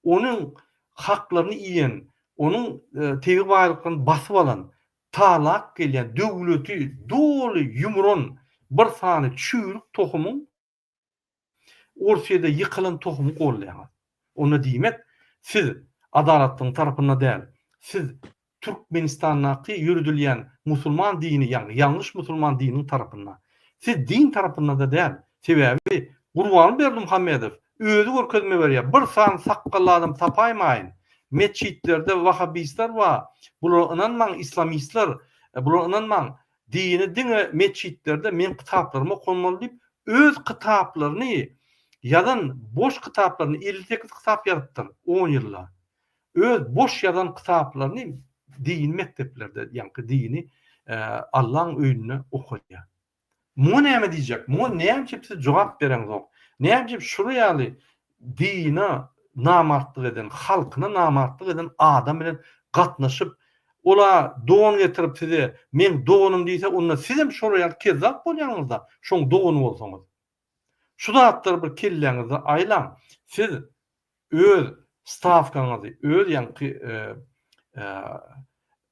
Speaker 1: onuň haklaryny iýen, onuň tebigy baýlyklaryny basyp alan, talap gelýän, döwleti doly ýumuran bir sany çüýrük tohumyň Orsýede ýykylan tohumy goldaýaňyz. Onda diýmek, siz adalatlygyň tarapynda däl, siz Türkmenistandaky ýöredilýän musulman dini, ýagny ýalňyş musulman dininiň tarapynda. Siz din tarapynda-da däl. Sebäbi Gurbanguly Berdimuhamedow özi görkezme berýär, bir sany sakgally adam tapaýmaýyn. Metjitlerde wahabistler bar, bulara ynanmaň, islamistler, bulara ynanmaň. Dini diňe metjitlerde meň kitaplarymy okanmaly diýip, öz kitaplaryny ýazan boş kitaplaryny, 58 kitap ýazypdyr on ýylda. Öz boş ýazan kitaplaryny dini mekdeplerde, ýaňky dini Allaň öýünde okadýar. Muňa näme diýjek? Muňa näme üçin siz jogap bereňzok? Näme üçin şular ýaly dine namartlyk eden, halkyna namartlyk eden adam bilen gatnaşyp, ola don getirip size meň doganym diýse, onda sizem şolar ýaly kezzap bolýaňyzda, şoň dogany bolsaňyz. Şu zatlary bir kelläňizde aýlaň. Siz öz stawkaňyzy, öz ýaňky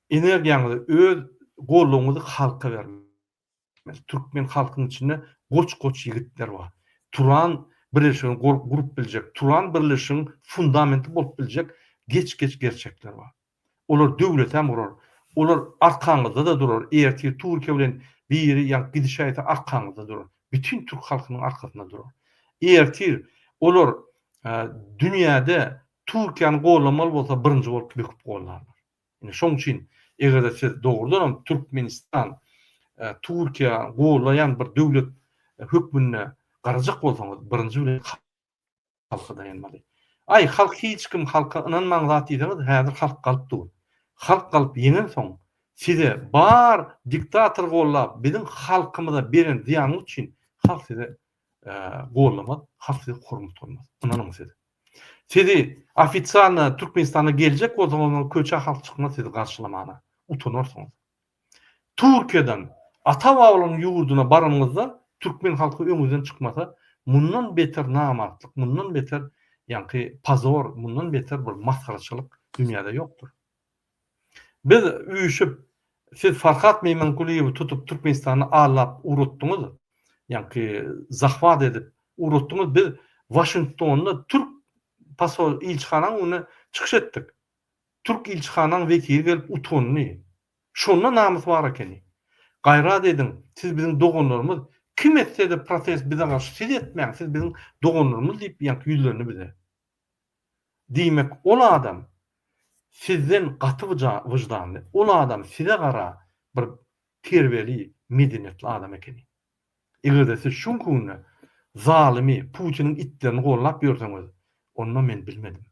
Speaker 1: energiýaňyzy, öz goldawyňyzy halka bermeli. Türkmen halkynyň içinde goç-goç ýigitler bar. Turan birleşigini gurup biljek, Turan birleşigiň fundamenti bolup biljek geç-geç gerçekler bar. Olar döwletem gurar. Olar arkaňyzda-da durar. Ertir Türkiýe bilen biri ýa gidişäýse arkaňyzda durar. Bütin türk halkynyň arkasynda durar. Ertir olar dünýäde Türkiýäni gollamaly bolsa birinji bolup böküp gollarlar. Ine şoň üçin eger-de siz dogrudanam Türkmenistan Türkiýä gollaýan bir döwlet hökmünde garajak bolsaňyz birinji bilen halka daýanmaly. Aý halk hiç kim halka ynanmaň zat diýseňiz häzir halk galyp dur. Halk galyp ýeňensoň size bar diktator gollap biziň halkymyza beren zyýanyňyz üçin halk size gollamaz halk size hormat goýmaz. Ynanyň siz. Sizi ofisialno Türkmenistana geljek bolsaňyz köçä halk çykmaz sizi garşylamana. Utanarsyňyz. Türkiýeden ata-babalaryň ýurduna baranyňyzda türkmen halky öňüňizden çykmasa mundan beter namartlyk, mundan beter ýaňky pozor, mundan beter bir masgaraçylyk dünýäde ýokdur. Biz üýşüp siz Farhat Meýmankulyýewi tutup Türkmenistana allap ugratdyňyz, ýaňky zahwat edip ugratdyňyz biz Waşingtonda türk posol ilçihanaň öňünde çykyş etdik. Türk ilçihanaň wekili gelip utandy. Şonda namys bar ekeni. Gaýrat ediň, siz biziň doganlarymyz, kim etse-de protest bize garşy siz etmäň, siz biziň doganlarymyz diýip ýaňky ýüzlendi bize. Diýmek ol adam sizden gaty wyždanly, ol adam size gara bir terbiýeli, medeniýetli adam ekeni. Eger-de siz şu günki günde zalymy, Putiniň itlerini gollap ýörseňiz, onda men bilmedim.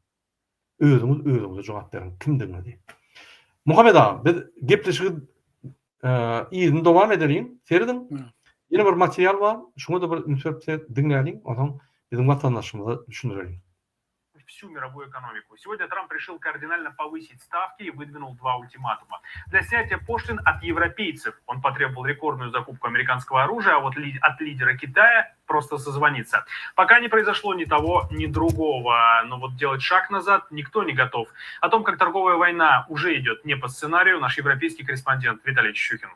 Speaker 1: Özüňiz özüňize jogap beriň kimdigiňizi. Muhammet aga biz gepleşigi yzyny dowam edeliň. Serediň. Ýene bir material bar. Şuňa-da bir üns berip diňläliň. Onsoň biziň watandaşymyza düşündireliň.
Speaker 8: Всю мировую экономику. Сегодня Трамп решил кардинально повысить ставки и выдвинул два ультиматума. Для снятия пошлин от европейцев он потребовал рекордную закупку американского оружия, а вот от лидера Китая просто созвониться. Пока не произошло ни того, ни другого, но вот делать шаг назад никто не готов. О том, как торговая война уже идет не по сценарию, наш европейский корреспондент Виталий Чищухин.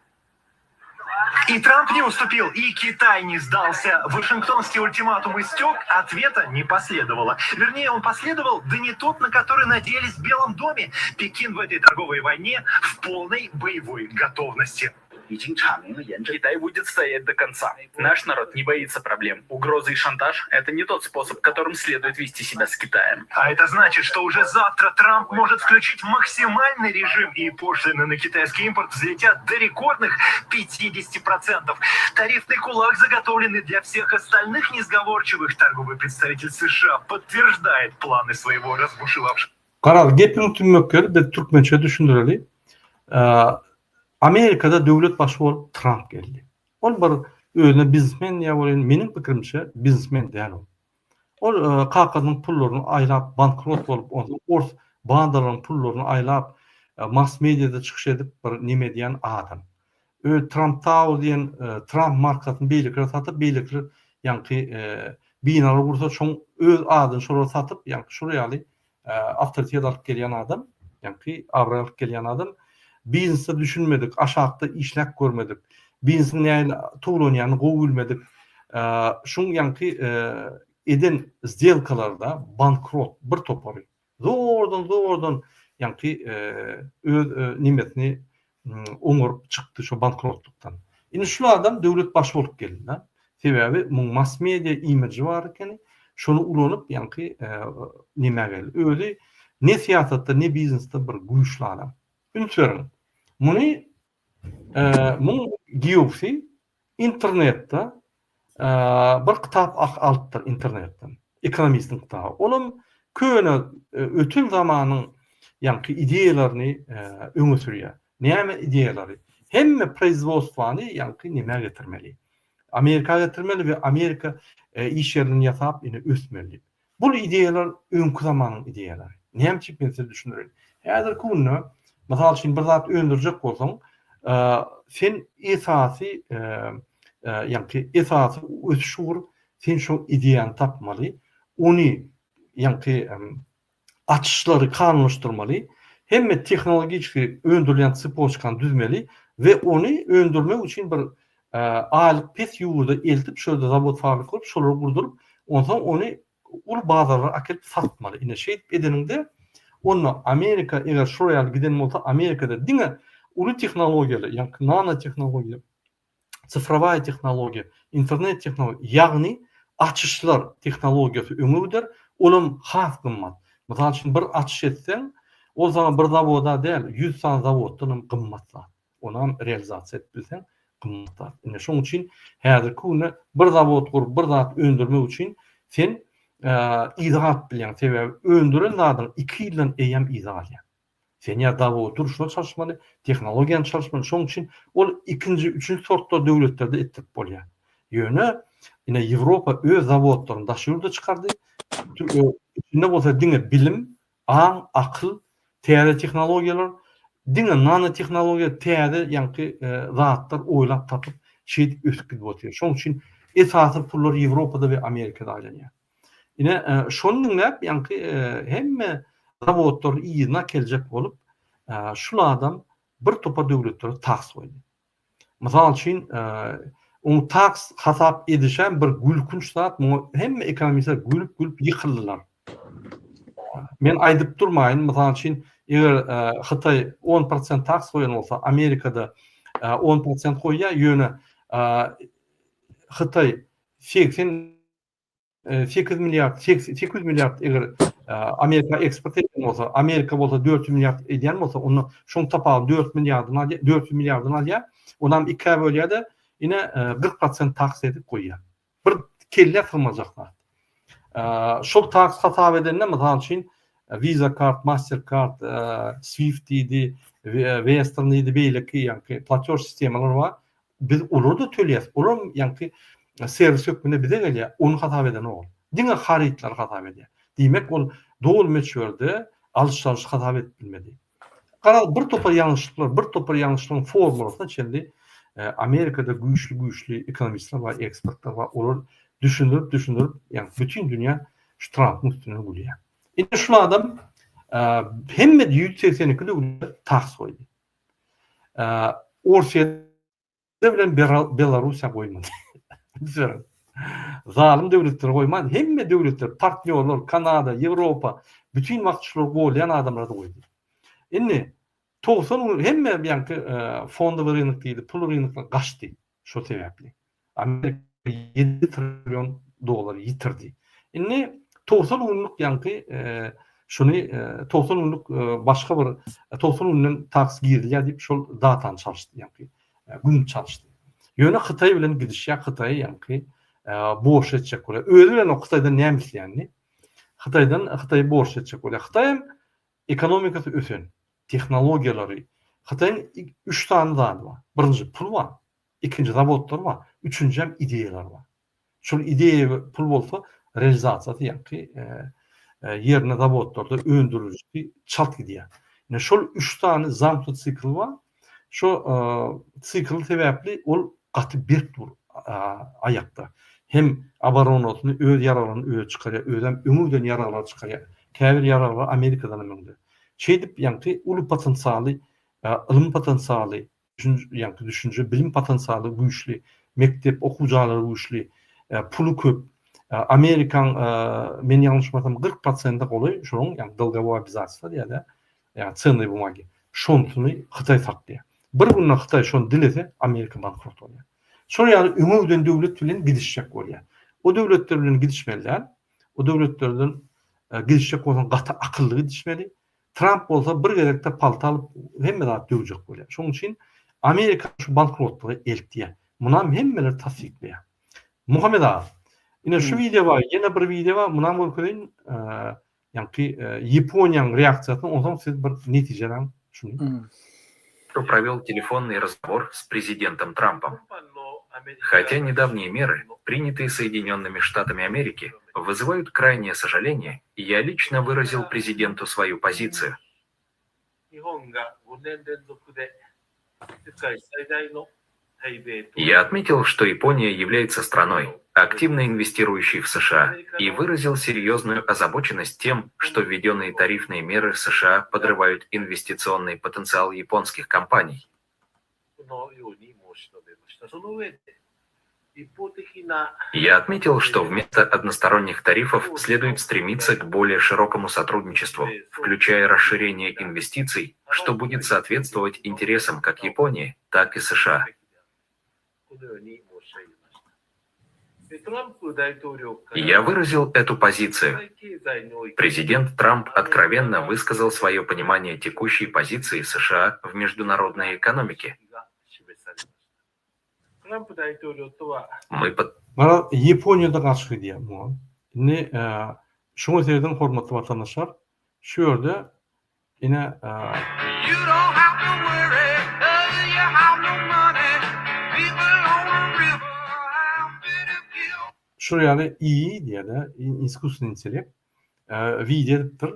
Speaker 9: И Трамп не уступил, и Китай не сдался. Вашингтонский ультиматум истек, ответа не последовало. Вернее, он последовал, да не тот, на который надеялись в Белом доме. Пекин в этой торговой войне в полной боевой готовности.
Speaker 10: Китай будет стоять до конца. Наш народ не боится проблем. Угрозы и шантаж – это не тот способ, которым следует вести себя с Китаем.
Speaker 9: А это значит, что уже завтра Трамп может включить максимальный режим, и пошлины на китайский импорт взлетят до рекордных 50%. Тарифный кулак, заготовленный для всех остальных несговорчивых, торговый представитель США подтверждает планы своего разбушевавшего.
Speaker 1: Garaz, gepiň tümmekleri biz türkmençe düşündireli. Amerikada döwlet başy bolup Tramp geldi. Ol bir özüne biznesmen diýýär welin, meniň pikirimçe biznesmen däl ol. Ol kakasynyň pullaryny aýlap bankrot bolup, onsoň ors bandalaryň pullaryny aýlap, mass mediada çykyş edip bir neme edýän adam. Öz Trump Tower diýen Trump markasyny beýlekilere satyp, beýlekiler ýaňky binalar gursa şoň öz adyny şolara satyp, ýaňky şol ýaly awtoritet alyp gelýän adam, ýaňky abraý alyp gelýän adam, biznesde düşünmedik, aşakda işläp görmedik, biznesiň nähili towlanýanyny gowy bilmedik, şuň ýaňky eden sdelkalarda bankrot bir topary, zordan zordan ýaňky öz nemesini oňaryp çykdy şo bankrotlykdan. Indi şul adam döwlet başy bolup geldi-de. Sebäbi muň mass media imidži bar ekeni, şony ulanyp ýaňky nemä geldi. Özi ne syýasatda, ne biznesde bir güýçli adam. Üns beriň. Muny muň giýewsi internetde bir kitap alypdyr internetden. Ekonomistiň kitaby. Olam köne öten zamanyň ýaňky ideýalaryny öňe sürýär. Näme ideýalary? Hemme proizwodstwany ýaňky nämä getirmeli? Amerika getirmeli we Amerika iş ýerlerini ýasap ine ösmeli diýip. Bul ideýalar öňki zamanyň ideýalary. Näme üçin men size düşündireýin. Häzirki günde mysal üçin bir zat öndürjek bolsaň, sen esasy ýaňky esasy ösüş ugur sen şo ideýany tapmaly, ony ýaňky açyşlary kanunlaşdyrmaly, hemme tehnologiçki öndürilýän tsepoçkany düzmeli we ony öndürmek üçin bir aýlyk pes ýurda eltip şo ýerde zawod fabrik gurup şolary gurduryp onsoň ony uly bazarlara akelip satmaly. Ine şeýdip edeniňde onda Amerika eger şolar ýaly giden bolsa Amerikada diňe uly tehnologiýaly ýaňky nano tehnologiýa cyfrowaýa tehnologiýa, internet tehnologiýa, ýagny açyşlar tehnologiýasy öňe gider, olam has gymmat. Mysal üçin bir açyş etseň, ol saňa bir zawoda däl, 100 sany zawoddan hem gymmat zat. Onam realizasiýa edip bilseň, gymmat zat. Ine şoň üçin häzirki günde bir zawod gurup, bir zat öndürmek üçin sen yza galyp bilýäň. Sebäbi öndüren zadyň iki ýyldan eýýäm yza galýar. Sen ýa zawod durşuna çalyşmaly, tehnologiýany çalyşmaly. Şonuň üçin ol ikinji, üçünji sortlar döwletlerde etdirip bolýar. Ýöne ine Ýewropa öz zawodlaryny daşary ýurda çykardy. Içinde bolsa diňe bilim, aň, akyl, täze tehnologiýalar, diňe nanotehnologiýa täze ýaňky zatlar oýlap tapyp, şeýdip ösüp gidip otyr. Şonuň üçin esasy pullar Ýewropada we Amerikada aýlanýar. Ine, şony diňläp ýaňky hemme zawodlary yzyna äkeljek bolup, şul adam bir topar döwletlere taks goýdy. Mysal üçin, oň taks hasap edişem bir gülkünç zat, muňa hemme ekonomistler gülüp-gülüp ýykyldylar. Men aýdyp durmaýyn, mysal üçin, eger Hytaý on prosent taks goýan bolsa, Amerikada on prosent goýýar, ýöne Hytaý 80 8 milliard, 800 milliard eger Amerika eksport edýän bolsa, Amerika bolsa 400 milliard edýän bolsa, onda şoň tapawudy 4 milliardyny alýar, 400 milliardyny alýar, onam ikä bölýär-de, ine 40% taks edip goýýar. Bir kellä sygmajak zat. Şol taks hasap edende, mysal üçin, Visa kart, Mastercard, Swift diýdi, Western diýdi, beýleki ýaňky platýož sistemalar bar. Biz olary-da töleýäs. Olaram ýaňky serwis hökmünde bize gelýär. Ony hasap edenok ol. Diňe harytlary hasap edýär. Diýmek, ol doly möçberde alyş-çalyş hasap edip bilmedi. Garaz, bir topar ýalňyşlyklar, bir topar ýalňyşlygyň formulasyna çenli Amerikada güýçli-güýçli ekonomistler bar, ekspertler bar. Olar düşündirip-düşündirip, ýagny bütin dünýä şu Trampyň üstünden gülýär. Indi şul adam hemme 182 döwlete taks goýdy. Orsýet bilen Belarussiýa goýmady. Üns beriň. Zalym döwletleri goýman, hemme döwletler, partnýorlar, Kanada, Ýewropa, bütin wagt şulary golýan adamlary goýdy. Indi 90 gün hemme ýaňky fondowy rynok diýdi, pul rynoklar gaçdy şo sebäpli. Amerika 7 trillion dollar ýitirdi. Indi 90 günlük ýaňky şuny 90 günlük başga bir 90 günden taks girilýär diýip şol datany çalyşdy ýaňky gün çalyşdy. Ýöne Hytaý bilen gidişýär, Hytaýy ýaňky borç etjek bolýar. Özi bilen o Hytaýdan näme isleýänini. Hytaýdan Hytaýy borç etjek bolýar. Hytaý hem ekonomikasy ösen, tehnologiýalary. Hytaýyň 3 sany zady bar. Birinji pul bar. Ikinji zawodlar bar, üçünjem ideýalar bar. Şol ideýa we pul bolsa realizasiýasy ýaňky ýerine zawodlarda öndürilişi çalt gidýär. Ine şol üç sany zamknut sikl bar. Şo sikl sebäpli ol gaty berk dur aýakda. Hem oboronasyny öz ýaraglaryny özi çykarýar, özem öňe giden ýaraglary çykarýar. Käbir ýaraglar Amerikadan hem öňde. Şeýdip ýaňky uly potensialy, ylym potensialy, ýaňky düşünje, bilim potensialy güýçli, mekdep, okuw jaýlary güýçli, puly köp. Amerikaň, men ýalňyşmasam, 40 prosente golaý şonuň, ýagny dolgowoý obýazatelstwo diýýär-de, ýagny cennyý bumagi, şonsuny Hytaý saklaýar. Bir günde Hytaý şony dilese, Amerika bankrot bolýar. Şol ýaly öňe giden döwlet bilen gidişjek bolýar. O döwletler bilen gidişmeli däl. O döwletlerden gidişjek bolsaň gaty akylly gidişmeli. Tramp bolsa bir gezekde palta alyp hemme zat döwjek bolýar. Şonuň üçin Amerika şu bankrotlyga eltýär. Munam hemmeler tassyklaýar. Muhammet aga, ine şu wideo bar, ýene bir wideo bar, munam görkezeýin. Ýaňky Ýaponiýanyň reaksiýasyny, onsoň siz bir netijeläň şuny.
Speaker 10: Провел телефонный разговор с президентом Трампом. Хотя недавние меры, принятые Соединенными Штатами Америки, вызывают крайнее сожаление, я лично выразил президенту свою позицию. Я отметил, что Япония является страной, активно инвестирующей в США, и выразил серьезную озабоченность тем, что введенные тарифные меры США подрывают инвестиционный потенциал японских компаний. Я отметил, что вместо односторонних тарифов следует стремиться к более широкому сотрудничеству, включая расширение инвестиций, что будет соответствовать интересам как Японии, так и США. Я выразил эту позицию. Президент Трамп откровенно высказал свое понимание текущей позиции США в международной экономике. Мы под...
Speaker 1: Garaz, Ýaponiýada garşy gidýär muňa. Indi şuňa serediň hormatly watandaşlar. Şu ýerde ine Şular ýaly II diýýär-de, iskusstvennyý intellekt. Wideo edipdir.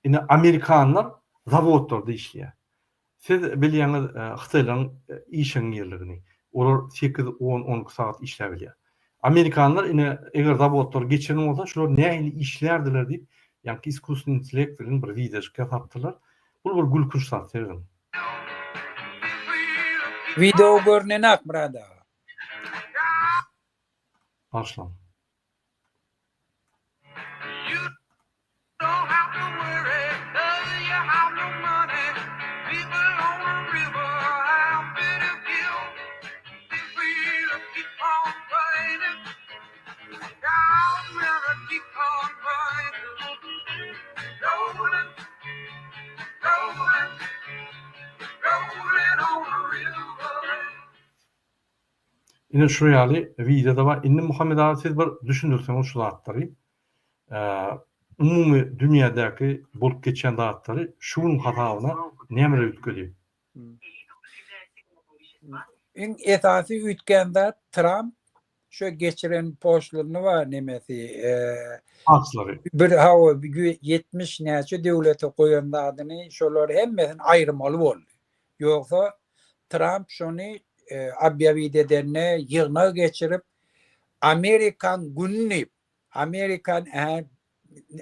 Speaker 1: Ine amerikanlar zawodlarda işleýär. Siz bilýäňiz hytaýlaryň işeňňirligini. Olar sekiz, on, 12 sagat işläp bilýär. Amerikanlar ine eger zawodlar geçiren bolsa şular nähili işlärdiler diýip, ýaňky iskusnyý intellekt bilen bir wideojyk ýasapdyrlar. Bul bir gülkünç zat serediň.
Speaker 2: Wideo görnenak Myrat aga.
Speaker 1: Bagyşlaň. Ine şu ýaly wideoda bar. Indi Muhammet aga siz bir düşündirseňiz şu zatlary. Umumy dünýädäki bolup geçýän zatlary şu günüň hasabyna nämeler üýtgedi?
Speaker 2: Iň esasy üýtgän zat Tramp şu geçiren poşlyny bar nemesi
Speaker 1: Paçlary.
Speaker 2: Bir hawa 70 näçe döwlete goýan zadyny şolar hemmesini aýyrmaly boldy. Ýogsa Tramp şony obýawit edende ýygnak geçirip Amerikan güni diýip Amerikan ä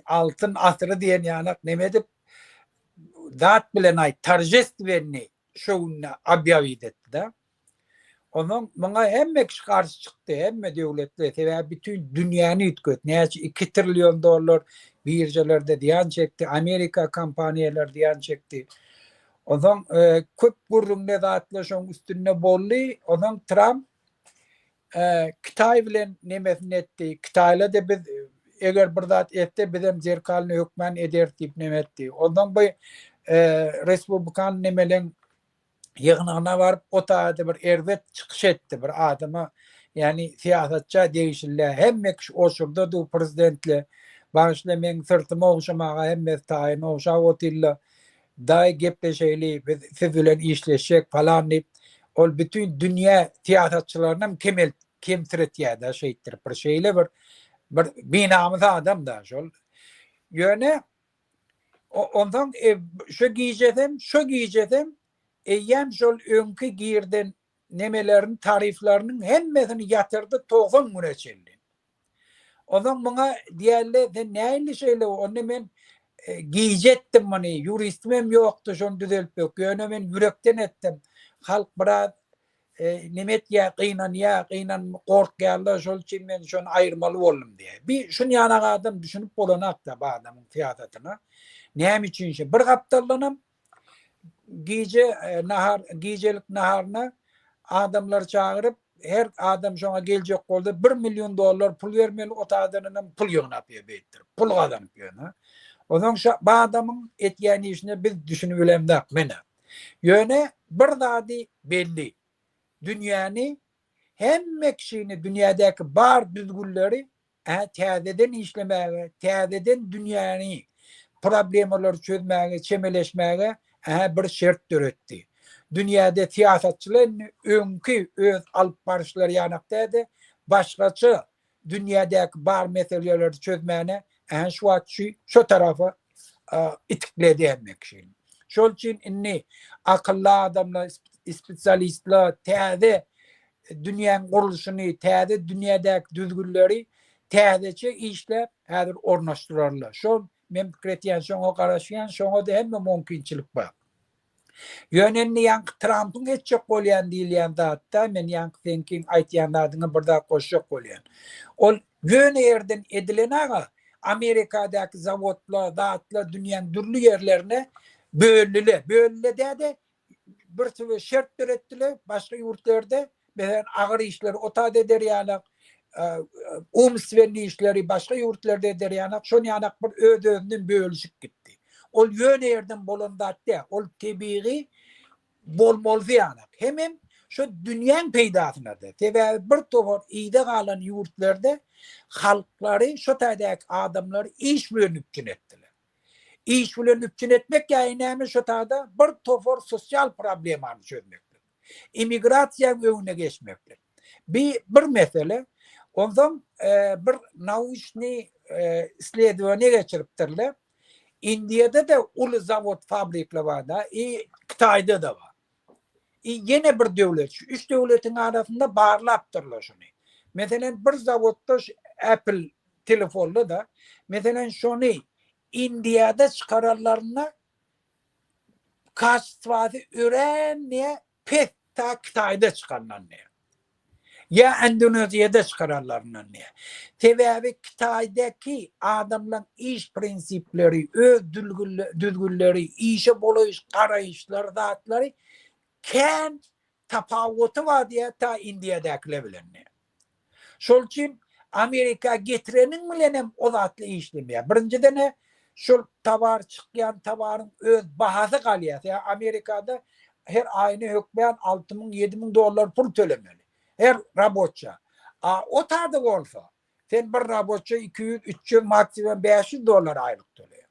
Speaker 2: altyn asyry diýen ýanak neme edip zat bilen aýt toržestwenni şo günde obýawit etdi-de. Onsoň muňa hemme kişi garşy çykdy, hemme döwletler, sebäbi bütin dünýäni üýtgetdi. Näçe 2 trillion dollar biržalarda zyýan çekdi, Amerika kompaniýalary zyýan çekdi. Onsoň e, köp gürrüňde zatlar şoň üstünde boldy. Onsoň Tramp e, Kitaý bilen nemesini etdi. Kitaýla-da biz eger bir zat etse bizem zerkalyny hökmän ederis diýip neme etdi. Onsoň bu e, respublikan nemeleň ýygnagyna baryp o taýda bir erbet çykyş etdi bir adama ýagny syýasatça degişli hemme kişi oçurda du prezidentle bagyşla meň syrtymy ogşamaga hemmesi taýyn ogşap otyrlar daýy gepleşeýli biz siz bilen işleşjek falan diýip ol bütin dünýä syýasatçylarynam kemelt kemsiretýär-de şeýtdirip bir şeýle bir bir binamys adam da şol ýöne Onsoň e, şo gijesem, şo gijesem eýýäm şol öňki girden nemelerin, tarifleriniň hemmesini ýatyrdy 90 güne çenli. Onsoň muňa diýerler, sen nähili şeýle, onda men e, gije etdim muny, ýuristim hem ýokdy şony düzeltmek, ýöne men ýürekden etdim. Halk biraz e, neme etýär, gynanýar, gynan gorkýarlar, şol üçin men şony aýyrmaly boldum diýýär. Bir şun ýanak adam düşünip bolanakda bu adamyň syýasatyna. Näme üçin şe bir gapdaldanam gije e, nahar gijelik naharyna adamlar çagyryp her adam şoňa geljek boldy 1 million dollar pul bermeli o taýdanam pul ýygnap ýör beýtdirip pul gazanyp ýör. Onsoň şu bu adamyň etýän işine biz düşünip bilemzok menä. Ýöne bir zady belli, dünýäni, hemme kişini dünýädäki bar düzgünleri ä täzeden işlemäge, täzeden dünýäni problemalary çözmäge, çemeleşmäge ä bir şert döretdi. Dünýäde syýasatçylar indi öňki öz alyp baryşlary ýanak däl-de, başgaça dünýädäki bar meseleleri çözmäne ähä şu wagt şu şo tarapa itikledi hemme kişini. Şol üçin indi akylly adamlar, spesialistler täze dünýäň gurluşyny, täze dünýädäki düzgünleri täzeçe işläp häzir ornaşdyrarlar. Şol men pikir etýän, şoňa garaşýan, şoňa-da hemme mümkinçilik bar. Ýöne indi ýaňky Trampyň etjek bolýan diýilýän zatda men ýaňky seňkiň aýtýan zadyňa bir zat goşjak bolýan. Ol ýöne ýerden edilen aga Amerikadaky zawodlar, zatlar dünýäň dürli ýerlerine böldüler. Böldüler däde bir tüwe şert döretdiler başga ýurtlarda meselem agyr işleri o taýda eder ýalak, umstwenny işleri başga ýurtlarda eder ýalak, şon ýalak bir öz-özünden bölüşip gitdi. Ol ýöne ýerden bolan zat däl. Ol tebigy bolmalysy ýalak. Hemem şo dünýäň peýdasyna-da. Sebäbi bir topar yza galan ýurtlarda halklary, şo taýdaky adamlary iş bilen üpjün etdiler. Iş bilen üpjün etmek ýaýy näme şo taýda bir topar sosial problemany çözmeklik. Immigrasiýaň öňüne geçmeklik. Bi bir mesele. Onsoň bir nauçnyý isledowaniýe geçiripdirler. Indiýada-da uly zawod fabrikler bar-da, i Hytaýda-da bar. I ýene bir döwlet, şu üç döwletiň arasynda barlapdyrlar şuny. Meselem, bir zawodda şu Apple telefonda-da, meselem, şony Indiýada çykaranlarynda kaçestwasy örän ne pes ta Hytaýda çykandan ne. Ýa Indoneziýada çykaranlaryndan ne. Sebäbi Hytaýdaky adamlaň iş prinsipleri, öz düzgünleri, işe bolaýyş garaýyşlary zatlary kän tapawuty bar diýýär ta Indiýadakylar bilen ne. Şol üçin Amerika getireniň bilenem o zatly işlemeýär. Birinjiden-ä şol towar çykýan towaryň öz bahasy galýar. Sebäbi Amerikada her aýyna hökmän 6000, 7000 dollar pul tölemeli. Her raboça. A o tada bolsa sen bir raboça 200, 300, maksimum 500 dollar aýlyk töleýär.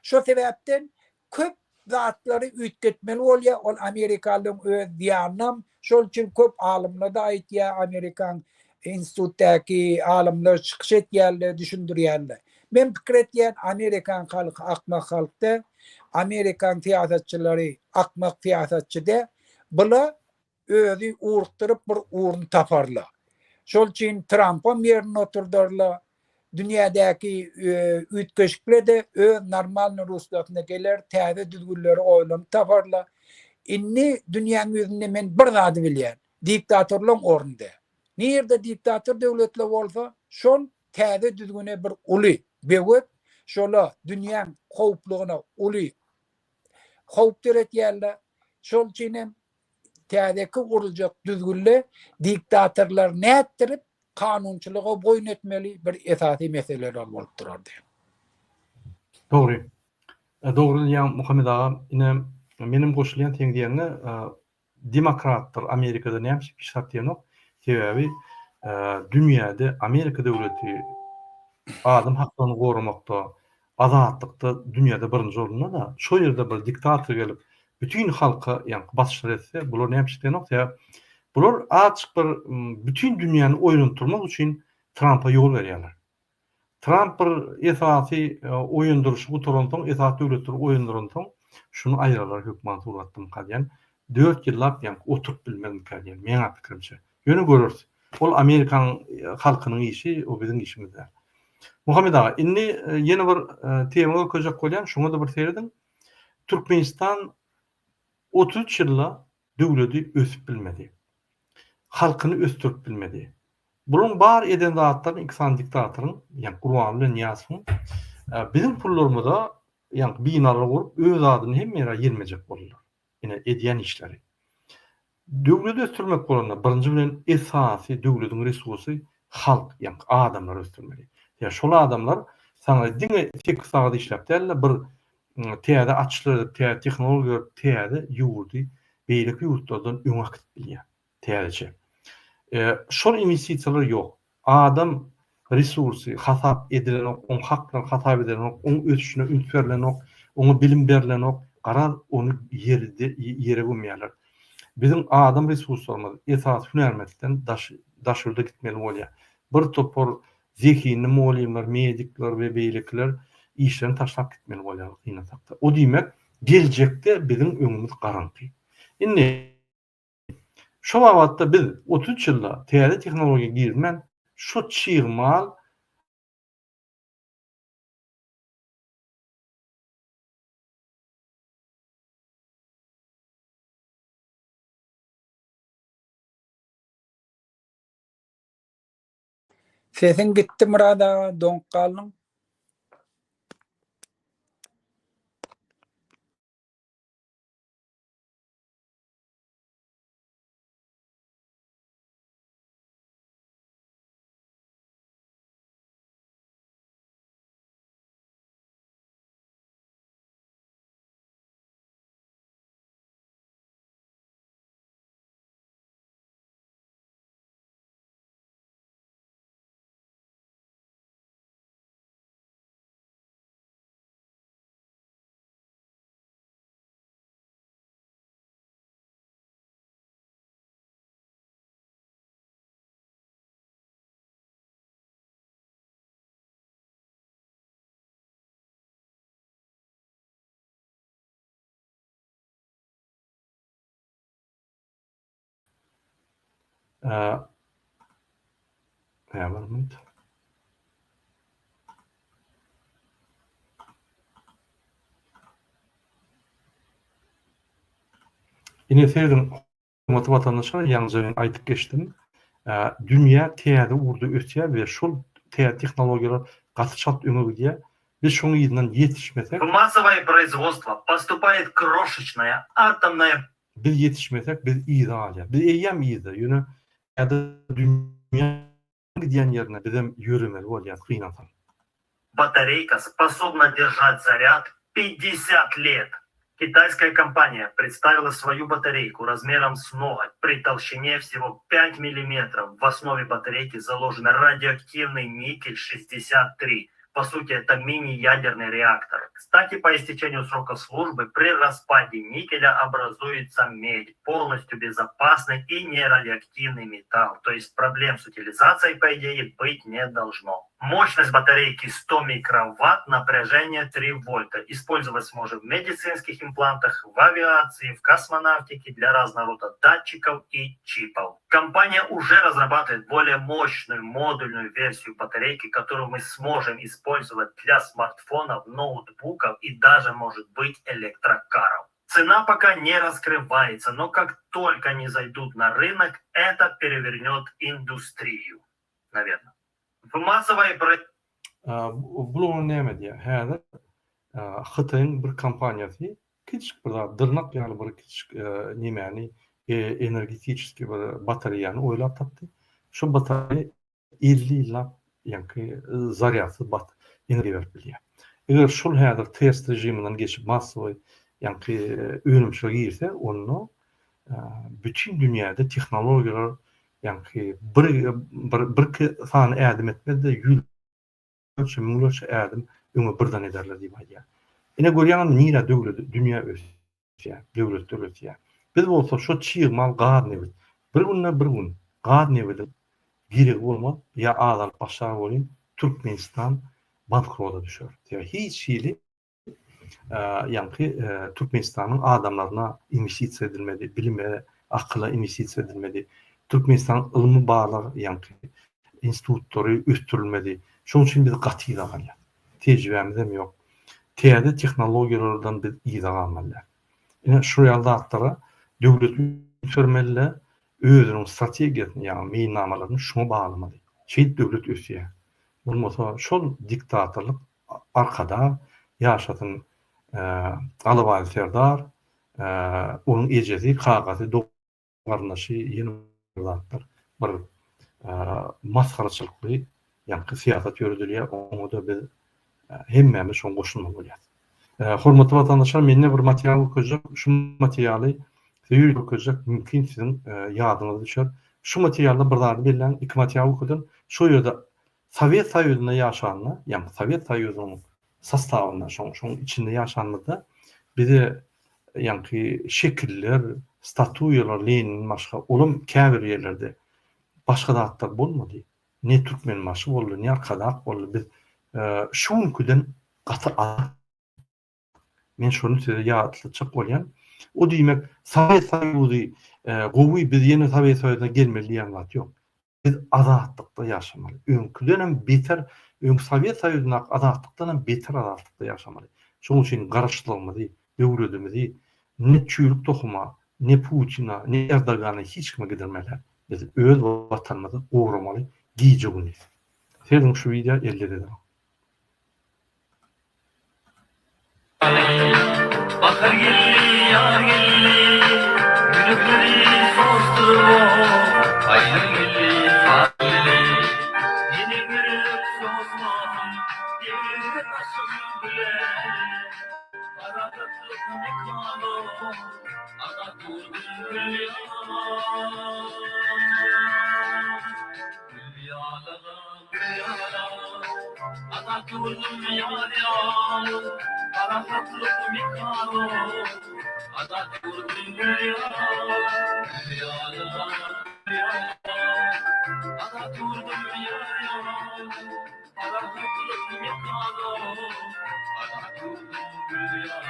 Speaker 2: Şo sebäpden köp zatlary üýtgetmeli bolýar, ol amerikalylaryň öz zyýanynam, şol üçin köp alymlar-da aýtýar, amerikan institutdaky alymlar çykyş etýärler, düşündirýärler. Men pikir etýän, amerikan halky akmak halk däl, amerikan syýasatçylary akmak syýasatçy däl, bula özi urukdyryp bir ugruny taparlar. Şol üçin Trampam ýerinde oturdarlar. Dünýädäki üýtgeşikler-de öz normalnyý ruslasyna geler, täze düzgünleri oýlanyp taparlar. Indi dünýäň ýüzünde men bir zady bilýän, diktatorlaň orny däl. Nirde diktator döwletler bolsa, şol täze düzgüne bir uly böwet, şola dünýäň howplugyna uly howp döretýärler. Şol üçin hem täzeki guruljak düzgünde diktatorlar nätdirip kanunçylyga boýun etmeli bir esasy meseleler bolup durardy.
Speaker 1: Dogry. Dogry diýýäň Muhammet aga. Ine menem goşulýan seň diýeniňe. Demokratlar Amerikada näme üçin hiç zat diýenok? Sebäbi dünýäde Amerika döwleti adam haklaryny goramakda, azatlykda dünýäde birinji orunda-da. Şo ýerde bir diktator gelip bütin halka ýaňky basyşlar etse, bular näme üçin diýenok? Sebäbi bular azjyk bir bütin dünýäni oýlantdyrmak üçin Trampa ýol berýärler. Tramp bir esasy oýandyryşy gutaransoň, esasy döwletleri oýandyransoň, şuny aýyrarlar hökman suratdamyka diýen. Dört ýyllap ýaňky oturyp bilmezmikä diýen, meň-ä pikirimçe. Ýöne göreris. Ol Amerikanyň halkynyň işi, o biziň işimiz däl. Muhammet aga, indi ýene bir tema görkezjek bolýan, şoňa-da bir serediň. Türkmenistan 33 ýylda döwledi ösüp bilmedi. Halkyny ösdürip bilmedi. Bularyň bar eden zatlaryny iki sany diktatoryň, ýagny Gurbanguly bilen Nyýazowyň biziň pullarymyza ýagny binalar gurup öz adyny hemme ýere ýelmejek boldular. Ine edýän işleri. Döwleti ösdürmek bolanda birinji bilen esasy döwletiň resursy halk, ýagny adamlary ösdürmeli. Ýa şol adamlar saňa diňe sekiz sagat işläp däl-de bir täze açyşlar edip, täze tehnologiýa berip, täze ýurdy beýleki ýurtlardan öňe äkidip bilýär. Täzeçe. Şol inwestisiýalar ýok. Adam resursy hasap edilenok, oň haklary hasap edilenok, oň ösüşine üns berlenok, oňa bilim berlenok, garaz ony ýerde ýere gömýärler. Biziň adam resurslarymyz esasy hünärmentlikden daş daş ýurda gitmeli bolýar. Bir topar zehinli mugallymlar, medikler we beýlekiler işlerini taşlap gitmeli bolýarlar gynansakda. O diýmek geljekde biziň öňümiz garaňky. Indi Şo babatda biz 33 ýylda täze tehnologiýa girizmän, şo çig mal,
Speaker 2: Sesiň gitdi Myrat aga doňup galdyň.
Speaker 1: Näme bir minut. Ine serediň hormatly watandaşlar ýaňyja men aýdyp geçdim. Dünýä täze ugurda ösýär we şol täze tehnologiýalar gaty çalt öňe gidýär. Biz şoň yzyndan ýetişmesek.
Speaker 9: В массовое производство поступает крошечная атомная
Speaker 1: Biz ýetişmesek biz yza galýas. Biz eýýäm yzda, ýöne täze dünýä gidýän ýerine bizem ýöremeli bolýas gynansaň.
Speaker 9: Батарейка способна держать заряд 50 лет. Китайская компания представила свою батарейку размером с ноготь при толщине всего 5 миллиметров. В основе батарейки заложен радиоактивный никель-63. По сути, это мини-ядерный реактор. Кстати, по истечению срока службы при распаде никеля образуется медь, полностью безопасный и нерадиоактивный металл. То есть проблем с утилизацией, по идее, быть не должно. Мощность батарейки 100 микроватт, напряжение 3 вольта. Использовать сможем в медицинских имплантах, в авиации, в космонавтике, для разного рода датчиков и чипов. Компания уже разрабатывает более мощную модульную версию батарейки, которую мы сможем использовать для смартфонов, ноутбуков и даже, может быть, электрокаров. Цена пока не раскрывается, но как только они зайдут на рынок, это перевернет индустрию, наверное. В массовой
Speaker 1: Bul oňa näme diýýär? Häzir Hytaýyň bir kompaniýasy kiçijik bir zat, dyrnak ýaly bir kiçijik nemäni, energetiçeskiý bir batareýany oýlap tapdy. Şol batareýa 50 ýyllap ýaňky zarýadsyz bat energiýa berip bilýär. Eger şol häzir test režiminden geçip massowy ýaňky önümçilige girse, onda bütin dünýäde tehnologiýalar ýaňky bir bir birki sany ädim etmez-de, ýüzlerçe, müňlerçe ädim öňe birden ederler diýip aýdýar. Ine görýäňizmi nirä döwlet dünýä ösýär, döwletler ösýär. Biz bolsa şo çig mal gaz nebit. Bir günde bir gün gaz nebidiň geregi bolmaz ýa azalyp başlar welin Türkmenistan bankrota düşer. Sebäbi hiç hili ýaňky Türkmenistanyň adamlaryna inwestisiýa edilmedi, bilime, akyla inwestisiýa edilmedi. Türkmenistanyň ylmy barlag ýaňky institutlary ösdürilmedi. Şonuň üçin biz gaty yza galýas. Tejribämiz hem ýok. Täze tehnologiýalardan biz yza galmaly däl. Ine şu ýaly zatlara döwlet üns bermeli-de, özüniň strategiýasyny, ýagny meýilnamalaryny şuňa baglamaly. Şeýdip döwlet ösýär. Bolmasa şol diktatorlyk Arkadag ýaşasyn Alabaý serdar onuň ejesi kakasy dogan garyndaşy ýene bir zatlar bir masgaraçylykly ýaňky syýasat ýöredilýär oňada biz hemmämiz şoňa goşulmaly bolýas. Hormatly watandaşlar mende bir material görkezjek şu materialy size ýörite görkezjek mümkin siziň ýadyňyza düşer. Şu materialda bir zady belläň iki material görkezerin şo ýerde Sowet Soýuzynda ýaşanda, ýagny Sowet Soýuzynyň sostawynda, şoň şoň içinde ýaşanymyzda bize ýaňky şekiller, statuýalar Leninden başga, olam käbir ýerlerde başga zatlar bolmady. Ne Türkmenbaşy boldy, ne Arkadag boldy. Biz şu günküden gaty az. Men şony size ýatlatjak bolýan. O diýmek, Sowet Soýuzy gowy, biz ýene Sowet Soýuzyna gelmeli diýen zat ýok. Biz azatlykda ýaşamaly. Öňküdenem beter, öň Sowet Soýuzyndaky azatlykdanam beter azatlykda ýaşamaly. Şonuň üçin garaşsyzlygymyzy, döwletimizi ne çüýrük tohuma, ne Putina, ne Erdogana hiç kime gidirmeli. Biz öz watanymyzy goramaly gije-gündiz. Serediň şu wideo elli gezek.
Speaker 11: Bahar geldi, ýaz geldi, Ýürekleri joşduryp, Aýdym geldi, saz geldi. Ýene ýürek joşmasyn, Degirme daşym bilen. Parahatlyk mekany, Azat ýurdum gül ýaly. Gül ýaly. Azat ýurdum ýar ýar, Parahatlyk mekany. Azat ýurdum gül ýar, Gül ýaly, gül ýaly. Azat ýurdum ýar ýar, Parahatlyk mekany. Azat ýurdum gül ýar.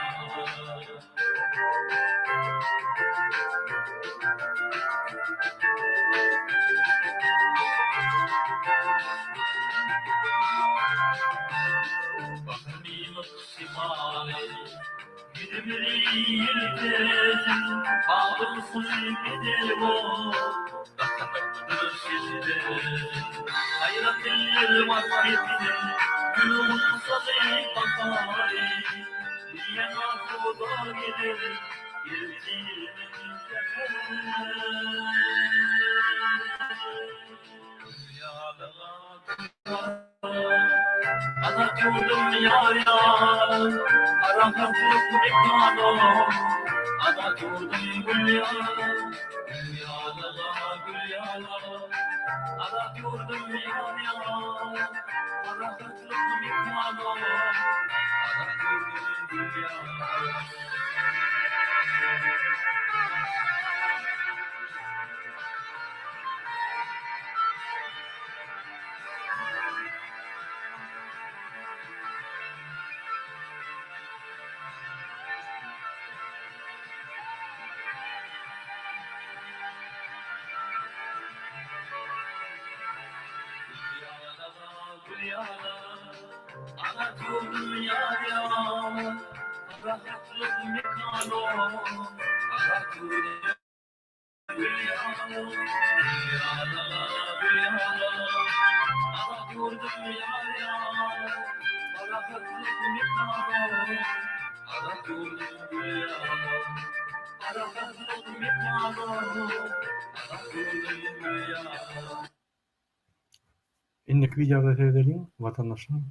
Speaker 1: Indiki wideoda seredeliň watandaşlar.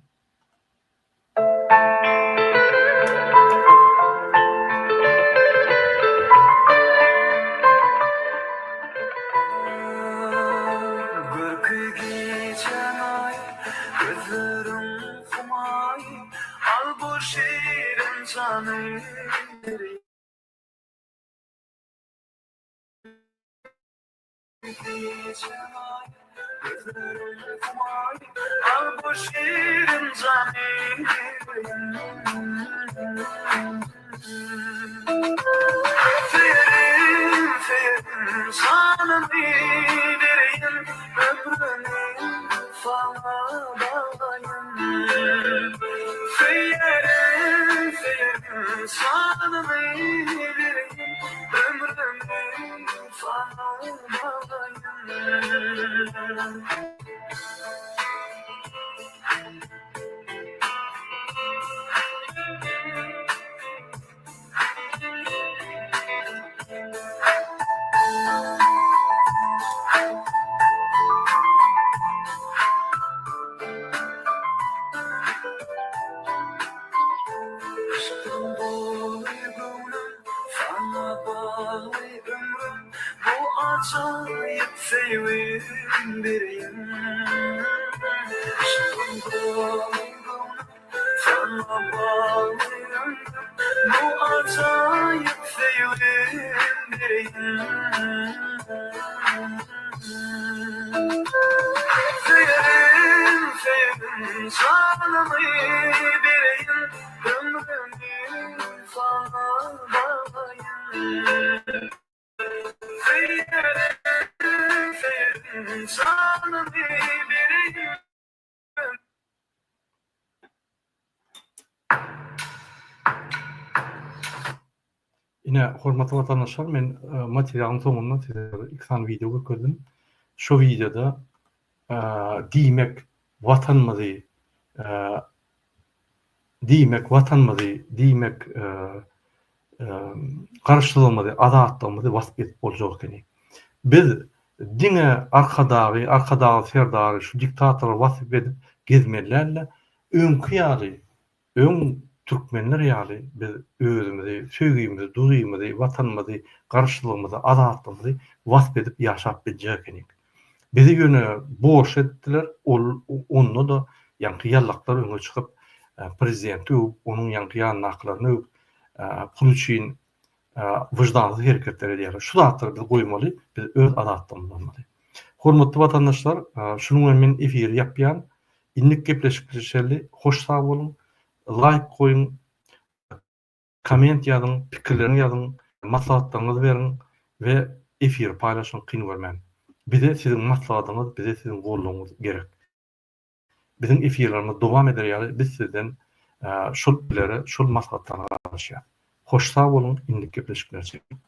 Speaker 11: Görki gijäň aýy, gözleriň humaýy, Al bu şirin jany bereýin.
Speaker 1: Ine, hormatly watandaşlar, men materialyň soňunda size iki sany wideo görkezdim. Şo wideoda diýmek watanymyzy diýmek watanymyzy diýmek garaşsyzlygymyzy, azatlygymyzy wasp edip boljak ekeni. Biz diňe Arkadagy, Arkadagly Serdary, şu diktatorlary wasp edip gezmeli däl-de, öňki ýaly, öň türkmenler ýaly biz özümizi, söýgimizi, duýgymyzy, watanymyzy, garaşsyzlygymyzy, azatlygymyzy wasp edip ýaşap biljek ekenik. Bizi ýöne borçly etdiler, ol onda-da ýaňky ýallaklar öňe çykyp, prezidenti öwüp, onuň ýaňky ýanyndakylaryny öwüp, pul üçin wyždansyz hereketler edýärler. Şu zatlary biz goýmaly, biz öz azatlygymyzy almaly. Hormatly watandaşlar, şunuň bilen men efiri ýapýan. Indiki gepleşikde çenli hoş sag boluň, laýk goýuň, komment ýazyň, pikirleriňizi ýazyň, maslahatlaryňyzy beriň we efiri paýlaşyň kyn görmän. Bize siziň maslahatyňyz, bize siziň goldawyňyz gerek. Biziň efirlerimiz dowam eder ýaly biz sizden şol pikirlere, şol maslahatlara garaşýas. Hoş sag boluň, indiki gepleşiklere çenli.